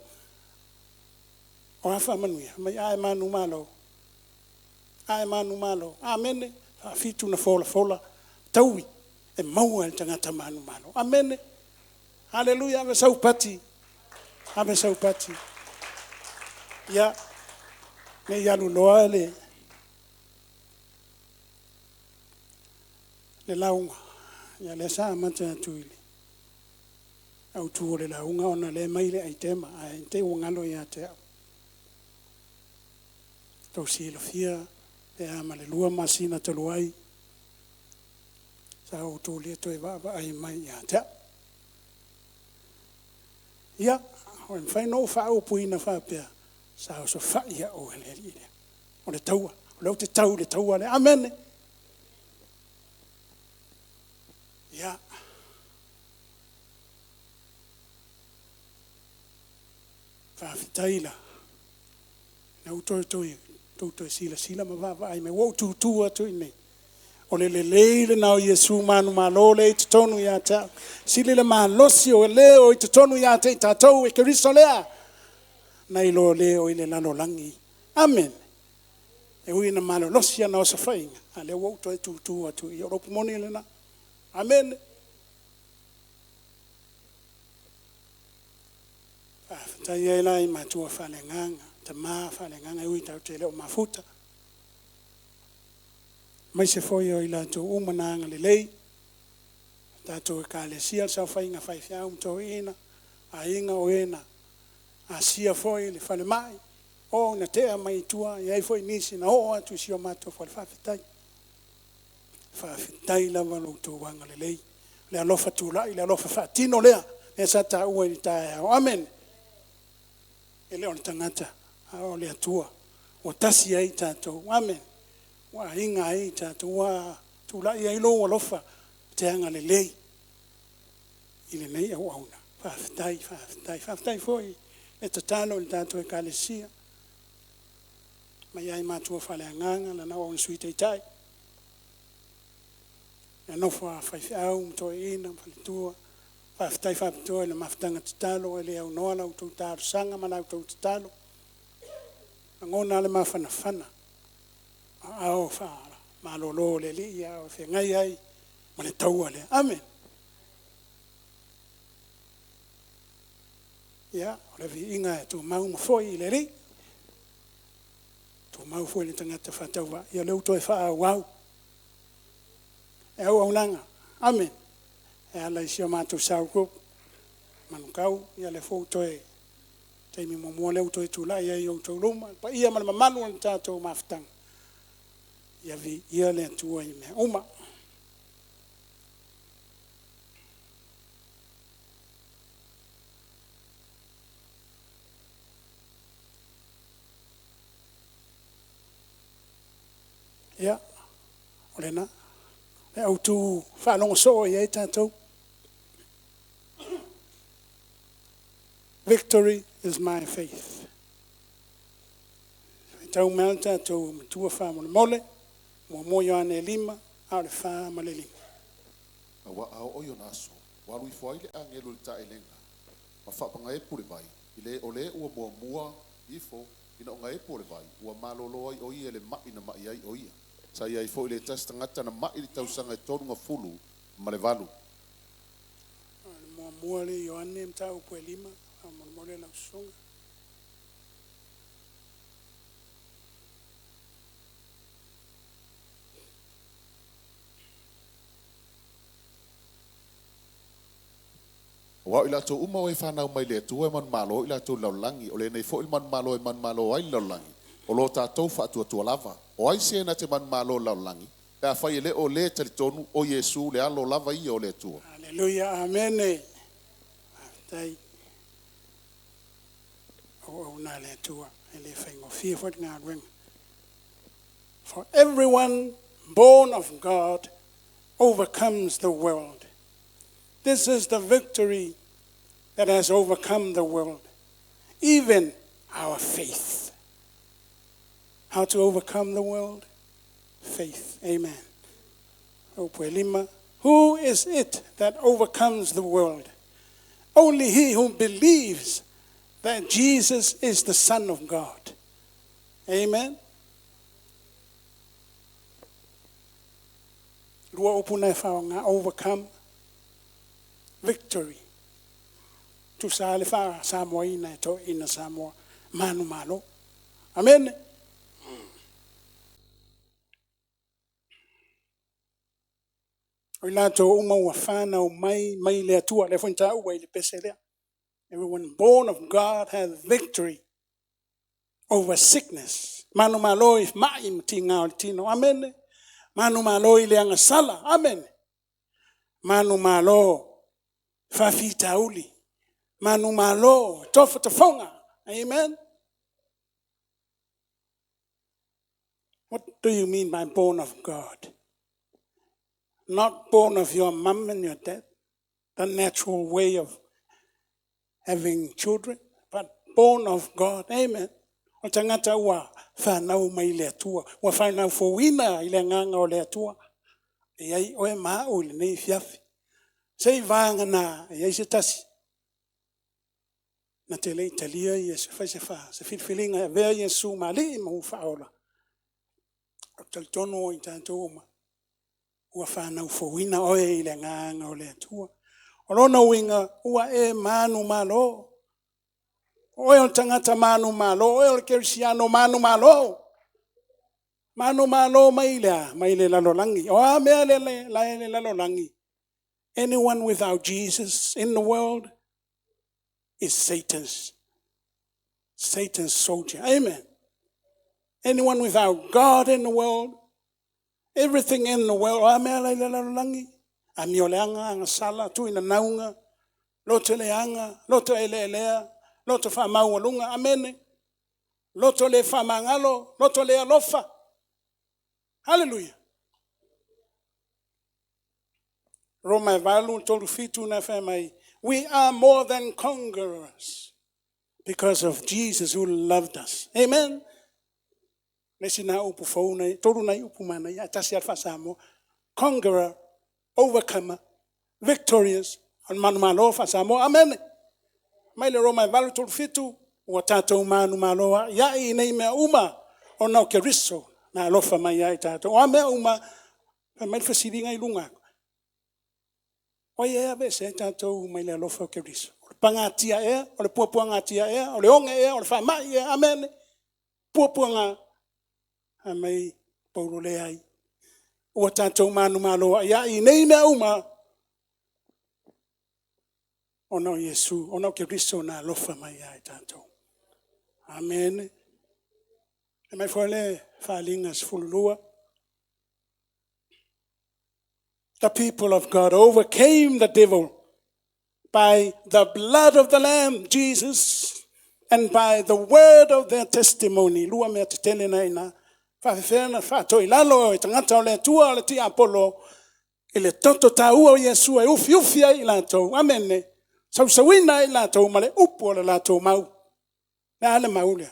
O a faamanuia? Mai a e manumalo. A e manumalo. Amene. Faafitu na folafola taui e maua e le tagata manumalo. Amene. Haleluia. Ave sau pati. Ave sau pati. Ia, ne i alu loa le Le lauga, ia lea sa amata atu i le autū o le lauga ona lea e mai le aitema ae te i ua galo ia te au. Tou silafia pe a ma le 2 masina talu ai sa outou le toe vaavaai mai ia te au. Ia, o le mafai ona ou faaupuina faapea, sa osofai au e le Alii lea. O le taua, o lea ou te tau i le taua lea. Amene! Ia, faafetai la, na ua toe toe, tou toe silasila ma vaavaai mai, ua ou tutu atu i inei. O le lelei lena o Iesu manumalo lea e i totonu ia te au. Sili le malosi o le o i totonu ia te i tatou e Keriso lea, nai lo le o i le lalolagi. Amene. E ui ina malolosi ana osofaiga, a o lea ua ou toe tutu atu i i. O le upu moni lena. Amene. Faafetai ai la i matua faaleagaga, tama faaleagaga e ui tatou te le o mafuta, aemaise foi o i latou uma na agalelei, tatou Ekalesia, le saofaiga a faifeau ma toeaiina, aiga o e na asia foi le falemai, o na tea mai i tua, e i ai foi nisi na oo atu i si o matou fale. Faafetai. Faafetai lava i lo outou agalelei, le alofa tulai, le alofa faatino lea, lea sa taua i le taeao. Amene. E le o le tagata, a o le Atua ua tasi ai tatou. Amene. Ua aiga ai tatou, ua tulai ai lou alofa e te agalelei i lenei auauna. Faafetai, faafetai. Faafetai foi i le tatalo i le tatou Ekalesia, mai lava i matua faaleagaga, lana auauna Sui Taitai, le nofo a faifeau ma toeaiina ma faletua. Faafetai faapitoa i le mafutaga tatalo, e le aunoa la outou talosaga ma la outou tatalo. E lagona lava le mafanafana o aao faamalolo o le Alii a o feagai ai ma le taua lea. Amene. Ia, o le viiga e tumau ma foi i le Alii, e tumau foi i le tagata faatauvaa. Ia o lea ua toe faaauau le auaunaga. Amene. E ala i si a matou cell group i Manukau, ia o lea foi ua toe taimi muamua lea ua toe tulai ai i o outou luma, le paia ma le mamalu o le tatou mafutaga, ia viia le Atua i mea uma. Ia, o lena, le autu faalogo soo i ai tatou. Victory is my faith. Faitau mai lava le tatou matua faamolemole, 1 Ioane 5, a o le 4 ma le 5. Aua a oo i ona aso, ua alu ifo ai le agelu i le taelega, ma faapagaepu le vai, i le o le ua muamua ifo ina ogaepu o le vai, ua malolo ai o ia i le ma'i na ma'i ai o ia. Sa i ai foi le tasi tagata na ma'i i le tausaga e 38. Muamua le Ioane mataupu e 5, faamolemole lau susuga. Aua o i latou uma o e fanau mai le Atua e manumalo i latou i le lalolagi, o lenei foi le manumalo e manumalo ai le lalolagi, o lo tatou faatuatua lava. O ai se na te manumalo i le lalolagi, pe afai e le o le talitonu o Iesu le alo lava ia o le Atua. Aleluia, amene. Faafetai. Auauna a le Atua, e le faigofie foi le galuega. For everyone born of God overcomes the world. This is the victory that has overcome the world, even our faith. How to overcome the world? Faith. Amen. Upu e lima. Who is it that overcomes the world? Only he who believes that Jesus is the Son of God. Amen. Lua upu na e faaaoga, overcome, victory. Tusa le faa-Samoaina e toeaiina Samoa, manumalo. Amene. O i latou uma ua whanau mai mai le Atua. Le foi tāua i le pese lea. Everyone born of God has victory over sickness. Manu malo i mai ma tiga o le tino. Amen. Manu malo i le agasala. Amen. Manu malo faafitauli. Manu malo tofatafoga. Amen. What do you mean by born of God? Not born of your mum and your dad, the natural way of having children, but born of God. Amen. O tangata ua whanau mai le Atua, ua whanau fouina i le nganga o le Atua. E ai oe maa o le nei fiafi. Sei vaanga na, e ai se tasi. Na te le italia i e se fai se wha, se filfilinga e vea Yesu mali ma u whaola. O talitono o i tātou uma. Ua whanau fouina oe i le nganga o le Atua. O lona uiga, ua e manu malo. Oe o le tagata manu malo, oe o le kerisiano manu malo. Manu malo mai le a, mai le lalolagi. O a mea le le la e le lalolagi. Anyone without Jesus in the world is Satan's soldier. Amen. Anyone without God in the world, everything in the world, o a mea la i le lalolagi. Amio leaga, agasala, tuina nauga, loto leaga, loto eleelea, loto faamaualuga. Amene. Loto le faamagalo, loto le alofa. Hallelujah. Roma e 8, 37 na whae mai. We are more than conquerors because of Jesus who loved us. Amen. Le sina upu fou nei, tolu nei upu mana ia, tasi alfa Samoa. Conqueror, overcomer, victorious, o le manu malo fa Samoa. Amen. Mai le Roma e 8, 37, ua tātou manu malo a ia i nei mea uma o nau ke riso na alofa mai ai tātou. O a mea uma, fai mai le fasilinga i lunga. O ia ea vese ai tātou mai le alofa o ke riso. O le pangatia ea, o le puapuangatia ea, o le onge ea, o le whamai ea. Amen. Puapuanga a mai paulo le ai. Ua tātou manu malo a ia i nei mea uma o nau Iesu, o nau ke riso na alofa mai ai tātou. Amen. E mai foi le whaalinga sefululua. The people of God overcame the devil by the blood of the Lamb, Jesus, and by the word of their testimony. Lua mea te tele nei na. Whaafewhea na whaatoi lalo e tangata o le Atua o le tiapolo. I le toto tāua o Iesu e ufi ufi ai i latou. Amen. Sausauina ai i latou ma le upu o le latou mau. Le ale mau lea.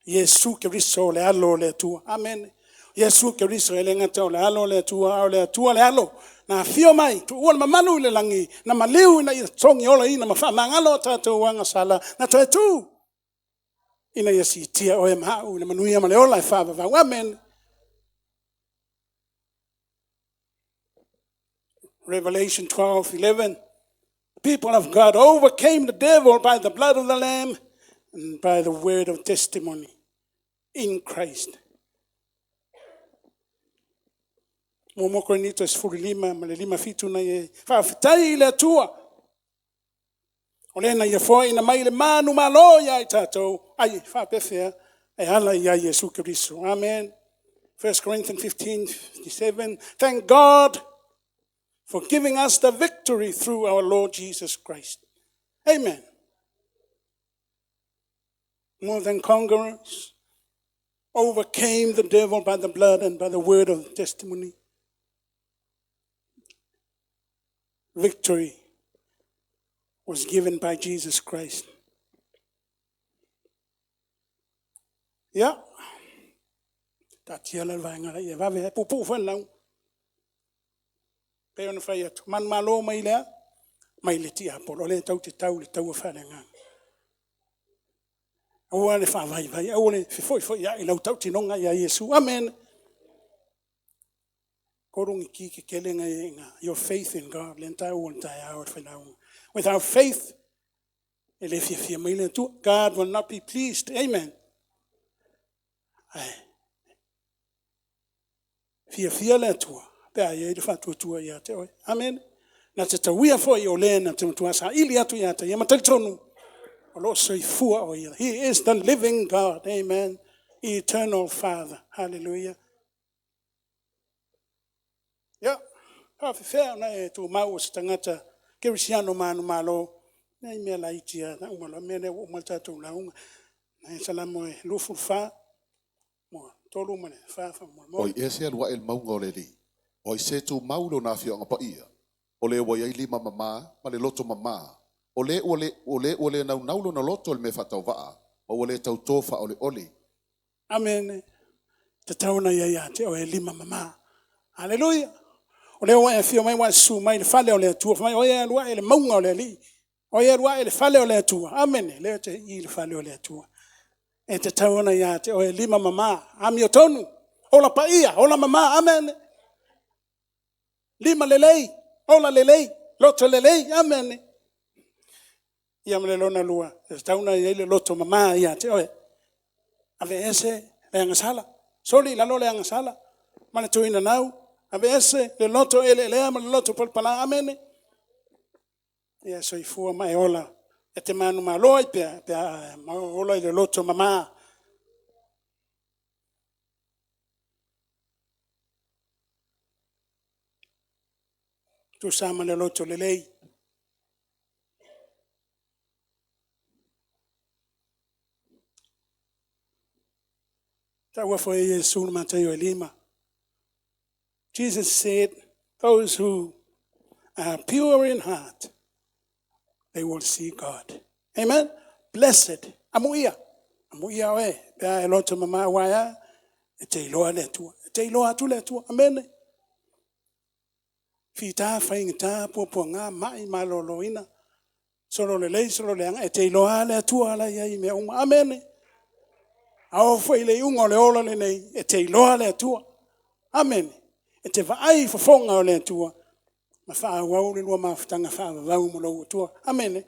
Iesu Keriso o le alo o le Atua. Amen. Iesu Keriso e le ngata o le alo o le Atua, o le Atua le alo. Na fio mai, tu ua le mamalu i le langi, na maliu ina ia tongi ola ina ma whaamangalo o tātou agasala, na toe tū. Ina ia sitia oe mahau, le manuia ma le ola e whaavavau. Amen. Revelation 12:11. The people of God overcame the devil by the blood of the Lamb and by the word of testimony in Christ. Mo mo Korinito e 15 ma le 57 na e whaafetai i le Atua. O lena ia foa ina mai le manu malo ia i tātou. Ai, whaapewhea, e ala ia Iesu Keriso. Amen. 1 Corinthians 15:57. Thank God for giving us the victory through our Lord Jesus Christ. Amen. More than conquerors, overcame the devil by the blood and by the word of testimony. Victory was given by Jesus Christ. Yeah. Ta tia la vaenga la ia vave he pupu whan lau. Pe ona whai atu. Man malo mai lea, mai le tia polo. Le tau te tau le tau whalenga. Aua le whaavai vai, aua le fifoi foi ia i lau tau tinonga ia Iesu. Amen. Korungi ki ke kele ngai e ngā. Your faith in God. Le tau o tai au whai Without faith, e le fia fia mai le Atua. God will not be pleased. Amen. Ai. Fia fia le Atua. Pe a iai le faatuatua ia te oe. Amene. Na te tauia foi o le na te matua saili atu ia te ia ma talitonu o loo soifua o ia. He is the living God. Amen. Eternal Father. Hallelujah. Ia, faafefea ona e tumau o se tagata kerisiano manumalo, nai mea laiti lava na uma loa mea lea ua uma le tatou lauga. Nai Salamo e 24, mua, 3 ma le 4 faamolemole. O ai ea se alu ae i le mauga o le Alii? O ai se tumau i lona afioaga paia? O le ua i ai lima mama ma le loto mama, o le ua le, o le ua le naunau lona loto i le mea faatauvaa, ma ua le tautō faaoleole. Amene. Tatau ona ia ia te oe lima mama. Haleluia. O lea ua e afio mai ua e susu mai i le fale o le Atua. Fai mai, o ai e alu ae i le mauga o le Alii. O ai e alu ae i le fale o le Atua. Amene. Lea ou te i i le fale o le Atua. E tatau ona ia te oe lima mama, amiotonu, ola paia, ola mama, amene. Lima lelei, ola lelei, loto lelei, amene. Ia ma le lona lua, e tatau ona i ai le loto mama ia te oe. Aveese le agasala, soli i lalo le agasala ma le tuinanau, aveese le loto eleelea ma le loto palapala, amene. Ia soifua ma e ola, e te manumalo ai pea, pe a e ola i le loto mama. Tusa ma le loto lelei. Taua foi e Iesu le Mataio e 5. Jesus said, those who are pure in heart, they will see God. Amen. Blessed. Amuia. Amuia oe. Pe a e loto mama aua e a, e te iloa le Atua. E te iloa atu le Atua. Amene. Fita, faigata, puapuaga, mai, maloloina, solo lelei, solo leaga, e te iloa lava le Atua la e i ai i mea uma. Amene. A oo foi i le iuga o le ola lenei, e te iloa le Atua. Amene. E te vaai i fofoga o le Atua, ma faaauau le lua mafutaga faavavau ma lou Atua. Amene.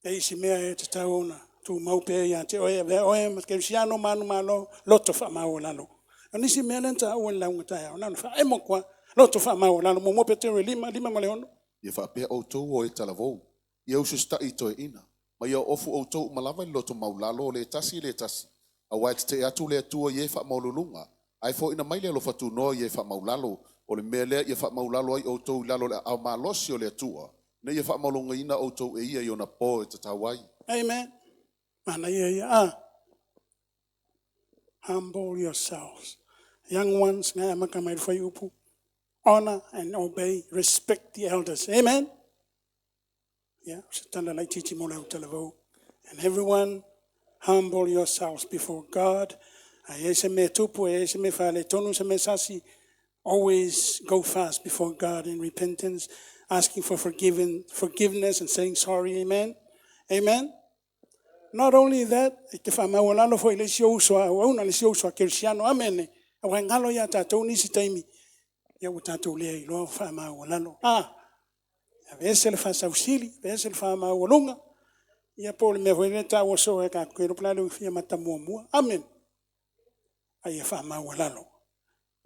Le isi mea e tatau ona tumau pea ia te oe, avea oe ma kerisiano manumalo, loto faamaualalo. O nisi mea lea na taua i le lauga taeao, na ona faaemo atu lava, loto faamaualalo. 1 Petero 5, 5 ma le 6. Ia faapea outou o e talavou, ia usiuta'i i toeaiina, ma ia oofu outou uma lava i le loto maulalo o le tasi i le tasi, auā e tetee atu le Atua i e faamaualuluga, ae foaiina mai le alofa tunoa i e faamaulalo. O le mea lea ia faamaulalo ai outou i lalo o le aao malosi o le Atua, ina ia faamaualugaina outou e ia i ona po e tatau ai. Amen. Manaia ia. Ah. Humble yourselves. Young ones, ngai amata mai le fuaiupu. Honor and obey, respect the elders. Amen. Yeah, o se tala laitiiti mo le autalavou. And everyone, humble yourselves before God. A i ai se mea tupu, e i ai se mea faaletonu, se mea sasi, always go fast before God in repentance, asking for forgiveness and saying sorry. Amen. Amen. Not only that, e te faamaualalo foi i le isi ou uso a auauna, le isi ou uso a kerisiano. Amene. Aua e galo ia tatou nisi taimi, ia ua tatou le iloa faamaualalo. Ah, aveese le faasausili, aveese le faamaualuga, ia po o le mea foi lea e taua soo e tatou te iloa po o le a le ufi mata muamua. Amene. A ia faamaualalo.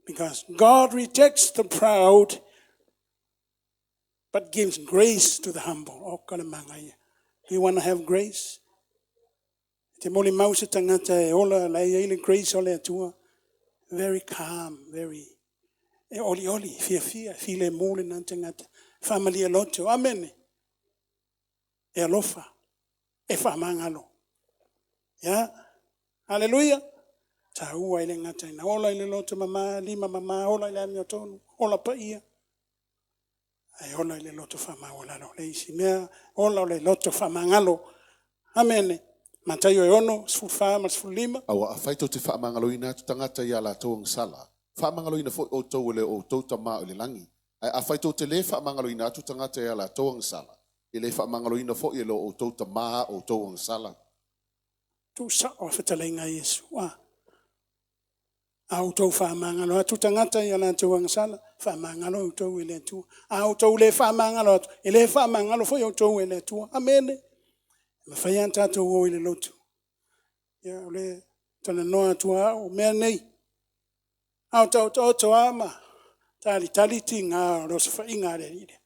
Because God rejects the proud, but gives grace to the humble. O ka le magaia. Do you want to have grace? Te molimau se tagata e ola la e i ai le grace o le Atua. Very calm, very e olioli, fiafia, filemu lena tagata. Faamalie loto. Amene. E alofa, e faamagalo. Ya. Haleluia. Taua i le gata ina ola i le loto mama, lima mama, ola i le amiotonu, ola paia. Ae ola i le loto faamaualalo. Le isi mea, ola o le loto faamagalo. Amene. Mataio e 6, 14 ma le 15. Aua afai tou te faamagaloina atu tagata i a latou agasala, faamagaloina foi outou e le o outou Tama o i le lagi. Ae afai tou te lē faamagaloina atu tagata i a latou agasala, e le faamagaloina foi e lo outou Tama a outou agasala. Tuusao le fetalaiga a Iesu. A. A outou faamagalo atu tagata i a latou agasala, faamagalo outou e le Atua. A outou le faamagalo atu, e le faamagalo foi outou e le Atua. Amene. Mawhai an tātou o i le lotu. Ia, o le talanoa atua au, mea nei. Ao tau tau to ama, tali tali ti ngā o le osawhainga a le alii.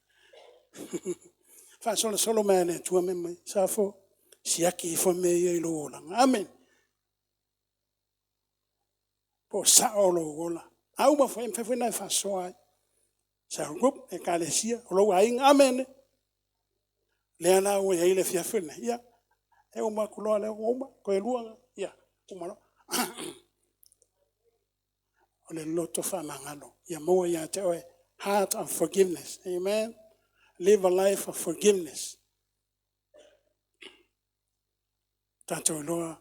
Faasolosolo mai a le Atua mea mai. Safo, siaki ifo mea ia i lou olaga. Amene. Po o sao lou ola. A uma foi, e mafai foi ona e faasoa ai. Cell group, ekalesia, o lou aiga. Amene. Lea la ua i ai le afiafi lenei. Ia, e uma atu loa lea ua uma, toe lua, ia, uma loa. O le loto faamagalo. Ia maua ia te oe. Heart of forgiveness. Amen. Live a life of forgiveness. Tātou iloa,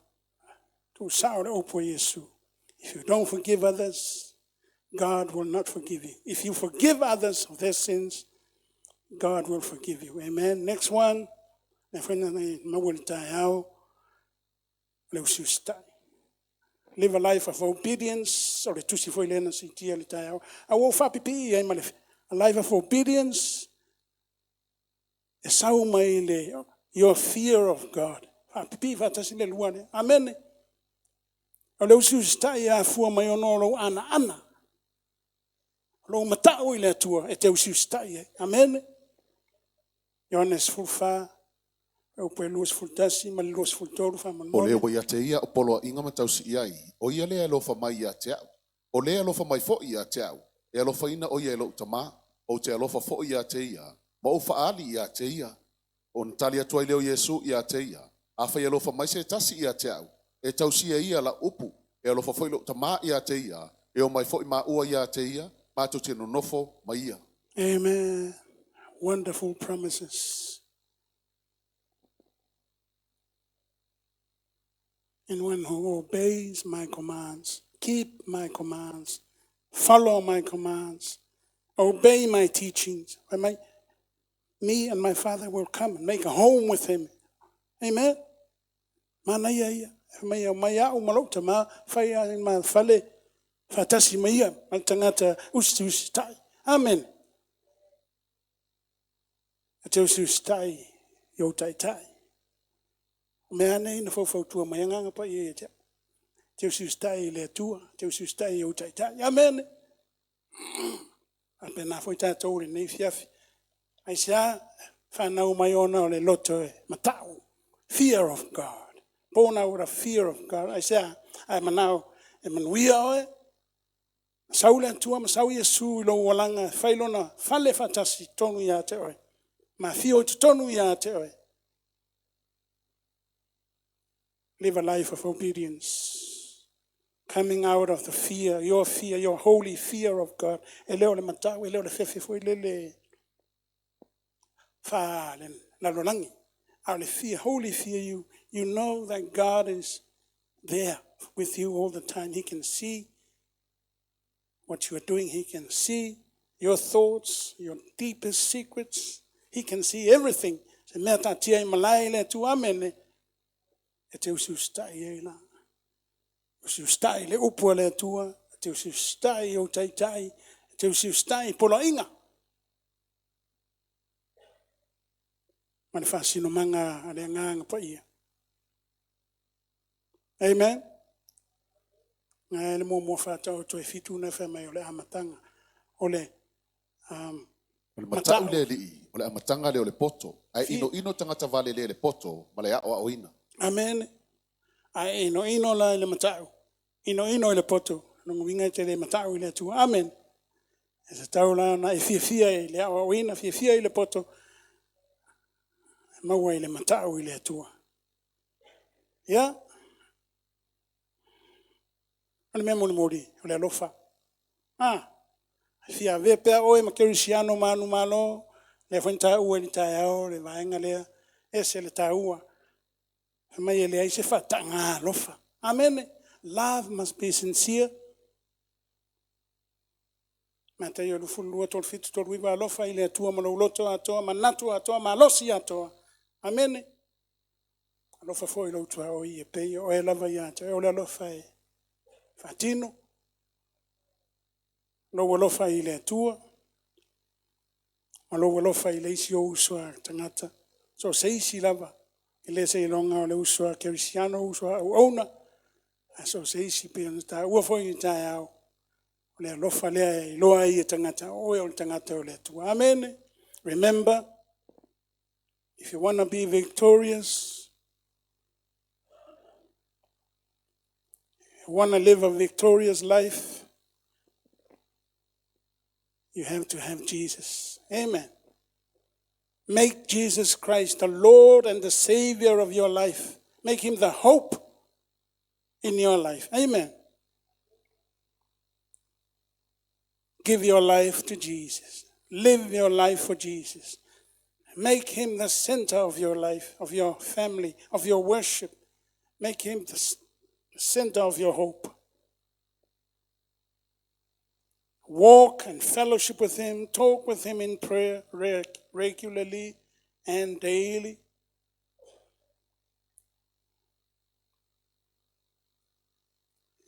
tuusao le upu a Iesu. If you don't forgive others, God will not forgive you. If you forgive others of their sins, God will forgive you. Amen. Next one. Le whaina nei maua le taeao, le usiusitai. Live a life of obedience. O le tusi foi lena siitia le taeao. A ua ou faapipii ai ma le a life of obedience e sau mai le your fear of God. Faapipii faatasi le lua lea. Amene. O le usiusitai e afua mai ona o lou anaana. O lou matau i le Atua e te usiusitai ai. Amene. Ioane 14, upu e 21 ma le 23 O faamolemole. le ua ia te ia o poloaiga ma tausii ai, o ia lea e alofa mai ia te au. O le alofa mai foi ia te au, e alofaina o ia e lou tamā, ou te alofa foi ia te ia, ma ou faali ia te ia. Ona tali atu ai lea o Iesu ia te ia, afai e alofa mai se tasi ia te au, e tausia e ia lau upu, e alofa foi lou tamā ia te ia, e omai foi māua ia te ia, matou te nonofo ma ia. Amen. Wonderful promises. And one who obeys my commands, keep my commands, follow my commands, obey my teachings. Me and my Father will come and make a home with him. Amen. Mana ia ia. Mai au mai au ma lou tamā, fai ai ma fale, faatasi ma ia, ma le tagata usiusitai. Amen. E te usiusitai i ou taitai. O mea nei na faufautua mai Agaga Paia ia te au. Te usiusitai i le Atua, te usiusitai i ou taitai. Amen. Faapena foi tatou i lenei afiafi. Aisea, whanau mai ona o le loto e matau. Fear of God. Born out of fear of God. Aisea, ae manao e manuia oe. Sau le Atua ma sau Iesu i lou olaga, fai lona fale faatasi tonu ia te oe. Ma fio i totonu ia te oe. Live a life of obedience. Coming out of the fear, your holy fear of God. E le o le matau, e le o le fefe foi lele wha le lalolagi. A o le fear, holy fear, you know that God is there with you all the time. He can see what you are doing. He can see your thoughts, your deepest secrets. He can see everything. Se mea taatia i malae le Atua, amene. E te usiusitai ai la. Usiusitai le upu a le Atua, e te usiusitai i ou taitai, e te usiusitai i poloaiga. Ma le faasinomaga a le Agaga Paia. Amen. Ngai le muamua faataoto e fitu na fai mai o le amataga. O le O le matau le alii, o le amataga lea o le poto, ae inoino tagata valelē i le poto ma le aoaoina. Amen. Ae inoino la i le matau. Inoino i le poto. Lona uiga e te le matau i le Atua. Amen. E tatau la ona e fiafia i le aoaoina, fiafia i le poto, e maua i le matau i le Atua. Ia, o le mea mulimuli, o le alofa. Ah, fia avea pea oe ma kerisiano manumalo, lea foi na taua i le taeao le vaega lea, ese le taua. Fai mai e leai se faataga alofa. Amen. Love must be sincere. Mataio 22, 37, 39, alofa i le Atua ma lou loto atoa, manatu atoa, malosi atoa. Amene. Alofa foi i lou tuaoi e pei o oe lava ia te oe. O le alofa e faatino. Lou alofa i le Atua, ma lou alofa i le isi ou uso a tagata. So se isi lava. E le seiloga o le uso a kerisiano, uso a auauna, ae so o se isi pei ona taua foi i le taeao, o le alofa lea e iloa ai e tagata o oe o le tagata o le Atua. Amene. Remember, if you want to be victorious, you want to live a victorious life, you have to have Jesus. Amen. Make Jesus Christ the Lord and the Savior of your life. Make him the hope in your life. Amen. Give your life to Jesus. Live your life for Jesus. Make him the center of your life, of your family, of your worship. Make him the center of your hope. Walk and fellowship with him. Talk with him in prayer regularly and daily.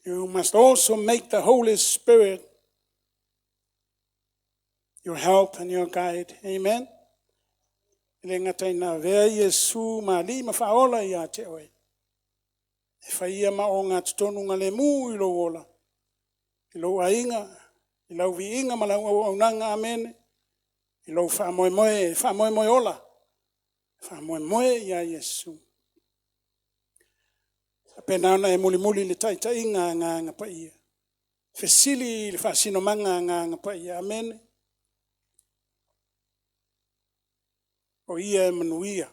You must also make the Holy Spirit your help and your guide. Amen. E le gata ina avea Iesu ma Alii ma Faaola ia te oe. E fai ia ma ogatotonugalemu i lou ola, i lou aiga, i lau viiga ma lau auaunaga. Amene. I lou faamoemoe, faamoemoe ola, faamoemoe ia Iesu. Faapena ona e mulimuli i le taitaiga a Agaga Paia. Fesili i le faasinomaga a Agaga Paia. Amene. O ia e manuia.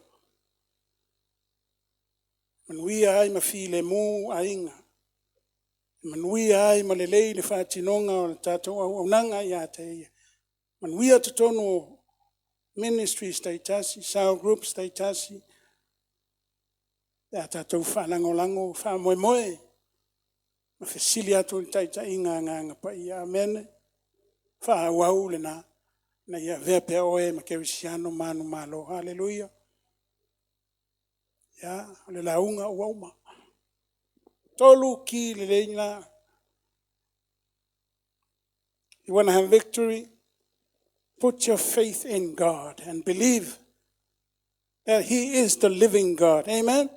Manuia ai ma filemu aiga. Manuia ai ma lelei le faatinoga o le tatou auaunaga ia te ia. Manuia totonu o ministries taitasi, cell groups taitasi, pe a tatou faalagolago, faamoemoe ma fesili atu i le taitaiga a Agaga Paia. Amene. Faaauau lena, ina ia avea pea oe ma kerisiano manumalo. Haleluia. Ia, o le lauga ua uma. Tolu ki lelei na. You want to have victory? Put your faith in God and believe that He is the living God. Amen?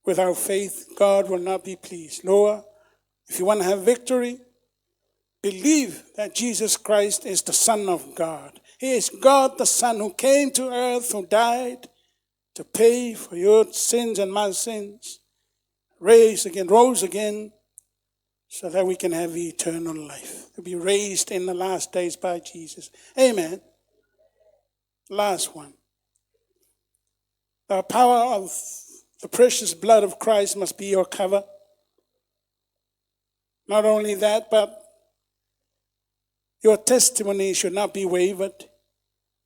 Without faith, God will not be pleased. Lord, if you want to have victory, believe that Jesus Christ is the Son of God. He is God the Son who came to earth, who died to pay for your sins and my sins, raised again, rose again, so that we can have eternal life. To be raised in the last days by Jesus. Amen. Last one. The power of the precious blood of Christ must be your cover. Not only that, but your testimony should not be wavered.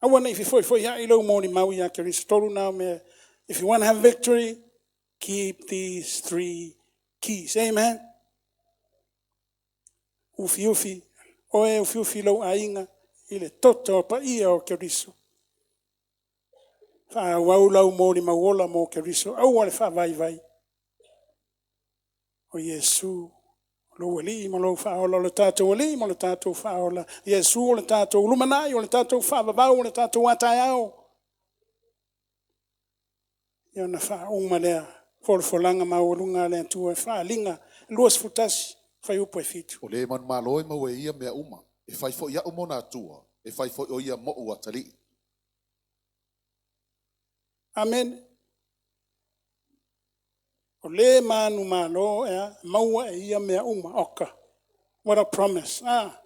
I wonder if you if you want to have victory, keep these three keys. Amen. Ufiufi, oe ufiufi lou aiga, i le toto o paia o Keriso. Faaauau lau molimau ola mo Keriso, aua le faavaivai. O Iesu, lou Alii ma lou Faaola, o le tatou Alii ma le tatou Faaola. Iesu o le tatou lumanai, o le tatou faavavau, o le tatou ataiao. Ia ona faauma lea, folafolaga maualuga a le Atua e faaaliga 21, fuaiupu e 7. O le manumalo e maua e ia mea uma, e fai foi au ma ona Atua, e fai foi o ia mo'u atalii. Amen. O le manumalo e a, maua e ia mea uma. Oka. What a promise. Ah.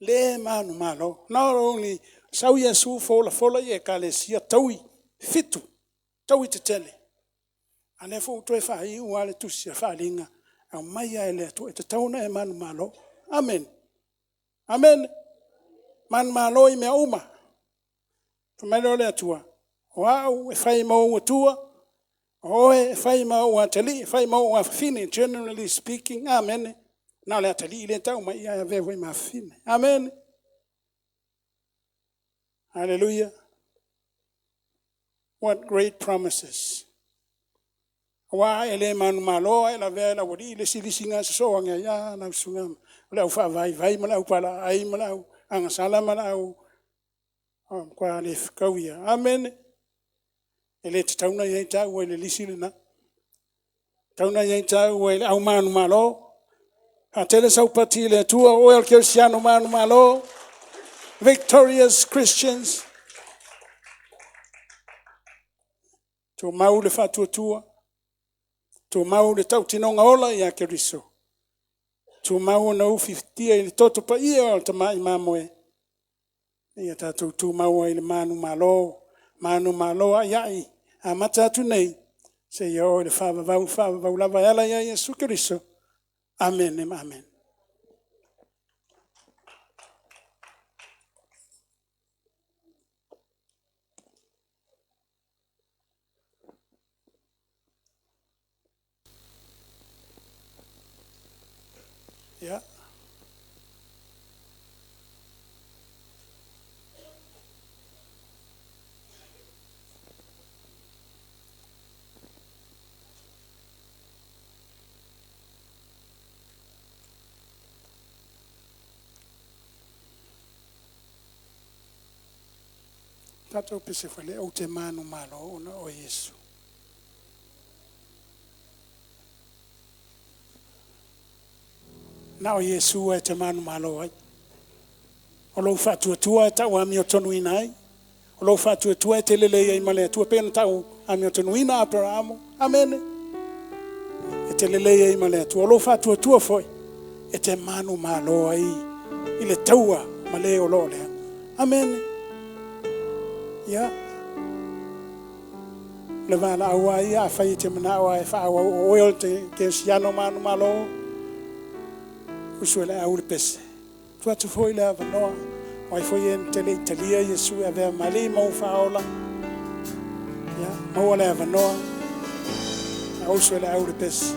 Le manumalo. Not only sau Iesu folafola i ekalesia taui fitu, taui tetele. A lea foi ua toe faaiu lava le tusi a faaaliga, aumai lava e le Atua, e tatau ona e manumalo. Amen. Amen. Manumalo i mea uma. Fai mai lea o le Atua, o au e fai ma ou Atua, o oe e fai ma ou atalii, e fai ma ou afafine, generally speaking, amen. Na o le atalii lea e tau mai, ae avea foi ma afafine. Amen. Hallelujah. What great promises. Aua e le manumalo ae lavea e le aualii le isi lisiga sosoo ane ai, a lau susuga o le au faavaivai ma le au palaai ma le au agasala ma le au O matua le fekau ia. Amene. E le tatau ona i ai taua i le lisi lena. Tatau ona i ai taua i le au manumalo. A tele sau pati i le Atua, o oe o le kerisiano manumalo. Victorious Christians. Tumau le faatuatua, tumau le tautinoga ola ia Keriso, tumau ona ufitia i le toto paia o le tamai mamoe, ia tatou tumau ai i le manumalo, manumalo aiai, amata atu nei, seia oo i le faavavau, faavavau lava e ala ia Iesu Keriso. Amene ma amene. Ia. Tatou pese foi lea, ou te manumalo ona o Iesu. Na o Iesu e te manumalo ai. O lou faatuatua e tau amiotonuina ai. O lou faatuatua e te lelei ai ma le Atua pe na tau amiotonuina Aperamo. Amene. E te lelei ai ma le Atua. O lou faatuatua foi e te manumalo ai i le taua ma le o loo lea. Amene. Ia. Le valaau a ia a fai e te manao ai whaawau o oe o te kerisiano manumalo. Usu e le au le pese. Tuu atu foi le avanoa. O ai foi e te le i talia Iesu e avea ma Alii ma ou faaola. Ia, maua le avanoa. A usu e le au le pese.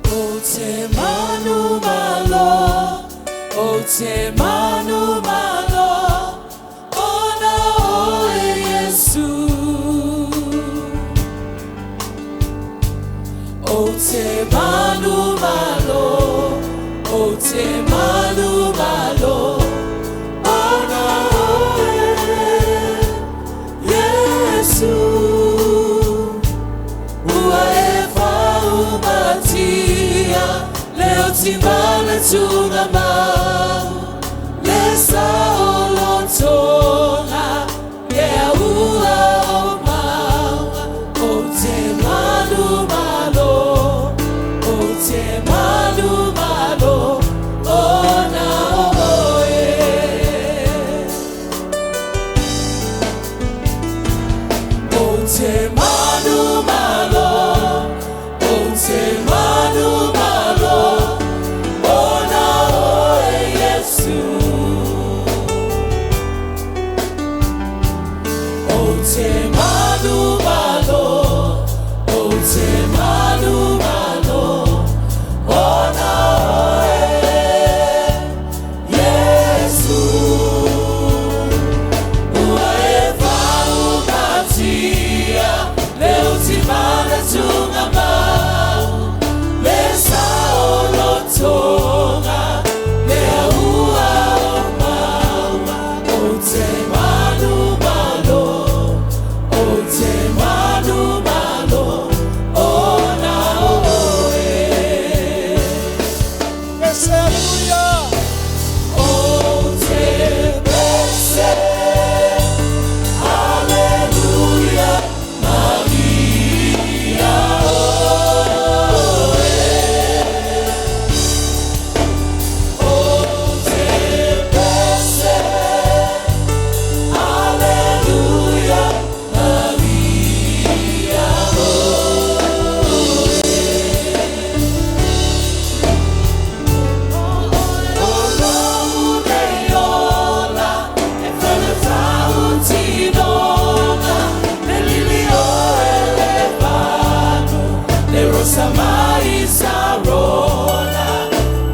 O te manumalo, o te manumalo, ona oe Iesu. O te manumalo, o te manumalo, ona oe Iesu. Ua e whaumatia, leo timana tunga mau, le saolotoga, le aua o maunga. O te manumalo, o te manumalo, ona oe. O te manumalo, o te manumalo, ona oe Iesu. O te manumalo, o te manumalo, ona oe Iesu. Ua e whaumatia, leo timana tunga mau, le saolotoga, le aua o maunga. O te manumalo, o te manumalo, ona oe. Yes, hallelujah. O te pese, hallelujah, Maria oe. O te pese, hallelujah, Maria oe. O lou leola, e whanatau tinoga, le lili o e le panu, le rosa mai sarona,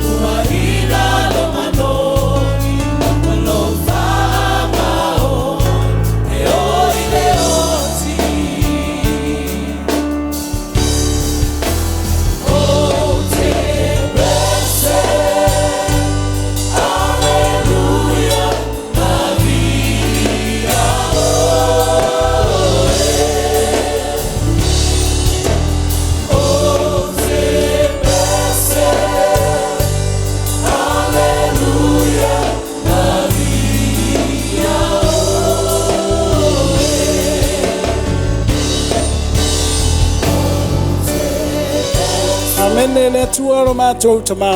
ua hina lo manoni, ma lo whaamaon, e oi le oti. O te pese, hallelujah, Maria Amene le Atua lo matou Tamā.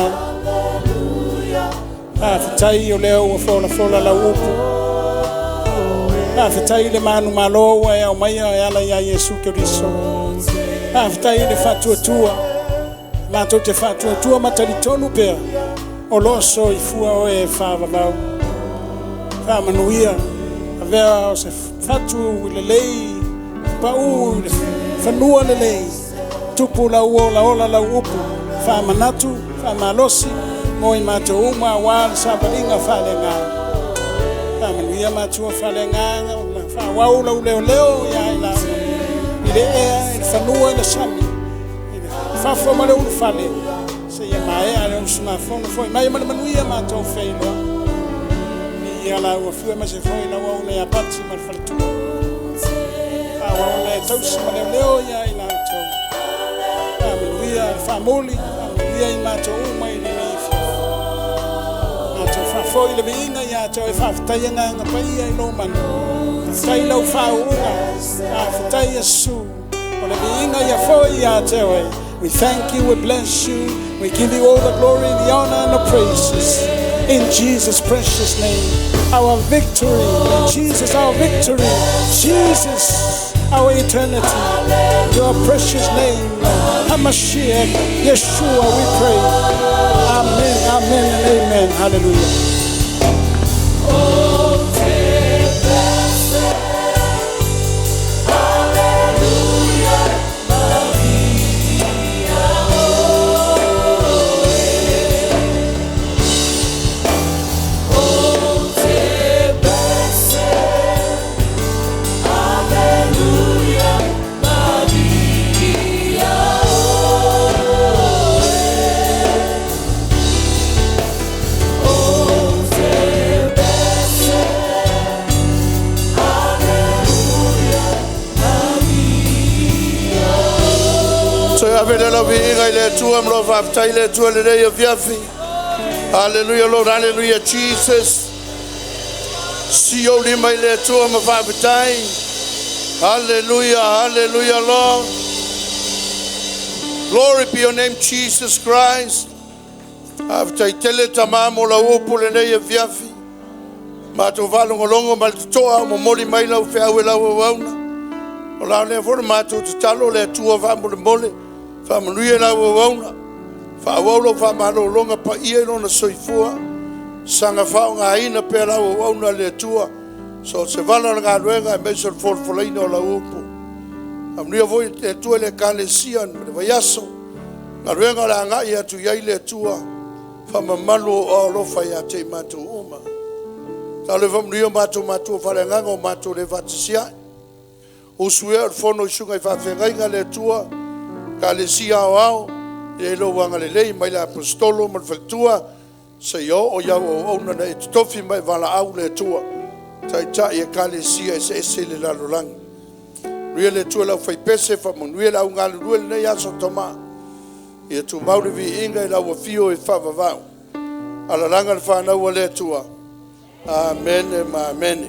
Faafetai o lea ua folafola lau upu. Faafetai i le manumalo ua e aumaia e ala iā Iesu Keriso. Faafetai i le faatuatua. Matou te faatuatua ma talitonu pea o loo soifua oe e faavavau. Faamanuia, avea o se fatu lelei, pau i le fanua lelei, tupu lau olaola lau upu, faamanatu, faamalosi, mo i matou uma auā le savaliga faaleagaga. Faamanuia matua faaleagaga, faaauau lau leoleo ia i laua, i le ea, i le fanua, i le sami, i le fafo ma le ulufale, seia maea le usugafono foi mai ma le manuia matou feiloai. Viia lau afio aemaise foi lau auauna ia Pati ma le faletua. Faaauau ona e tausi ma leoleo ia i latou. Faamanuia le faamuli, faamanuia i matou uma i lenei afiafi. Matou faafoi le viiga ia te oe, faafetai agaga paia i lou mana. Faafetai lau faauuga, faafetai Iesu. O le viiga ia foi ia te oe. We thank you, we bless you, we give you all the glory, the honor and the praises. In Jesus' precious name, our victory, Jesus, our victory, Jesus, our eternity. Your precious name, Hamashiach, Yeshua, we pray. Amen, amen, and amen. Hallelujah. Toe ave le lau viiga i le Atua ma lou faafetai i le Atua lenei afiafi. Hallelujah, Lord, hallelujah, Jesus. Si ou lima i le Atua ma faafetai. Hallelujah, hallelujah, Lord. Glory be your name, Jesus Christ. Faafetai tele tamā mo lau upu lenei afiafi. Matou faalogologo ma le totoa o momoli mai lau feau e lau auauna. O la lea foi le matou tatalo le Atua faamolemole. Faamanuia lau auauna. Faaauau lau faamalologa paia i lona soifua. Saga faaaogaina pea lau auauna le Atua. So se vala o le galuega aemaise o le folafolaina o lau upu. Faamanuia foi le Atua i le Ekalesia ma le vaiaso. Galuega o le agai atu i ai le Atua. Faamamalu o alofa ia te i matou uma. Talo e faamanuia o matou matua faaleagaga o matou le faatasi ai. Usu ea o le fono i susuga i faafeagaiga le Atua. Ekalesia aoao. Ia i lou agalelei mai le apostolo ma le faletua. Seia oo i au auauna na e totofi ma e valaau le Atua. Taitai Ekalesia eseese i le lalolagi. Manuia le Atua i le aufaipese, faamanuia le au galulue lenei aso tamā. Ia tumau le viiga i lau afio e faavavau. Alalaga le fanau a le Atua. Amene ma amene.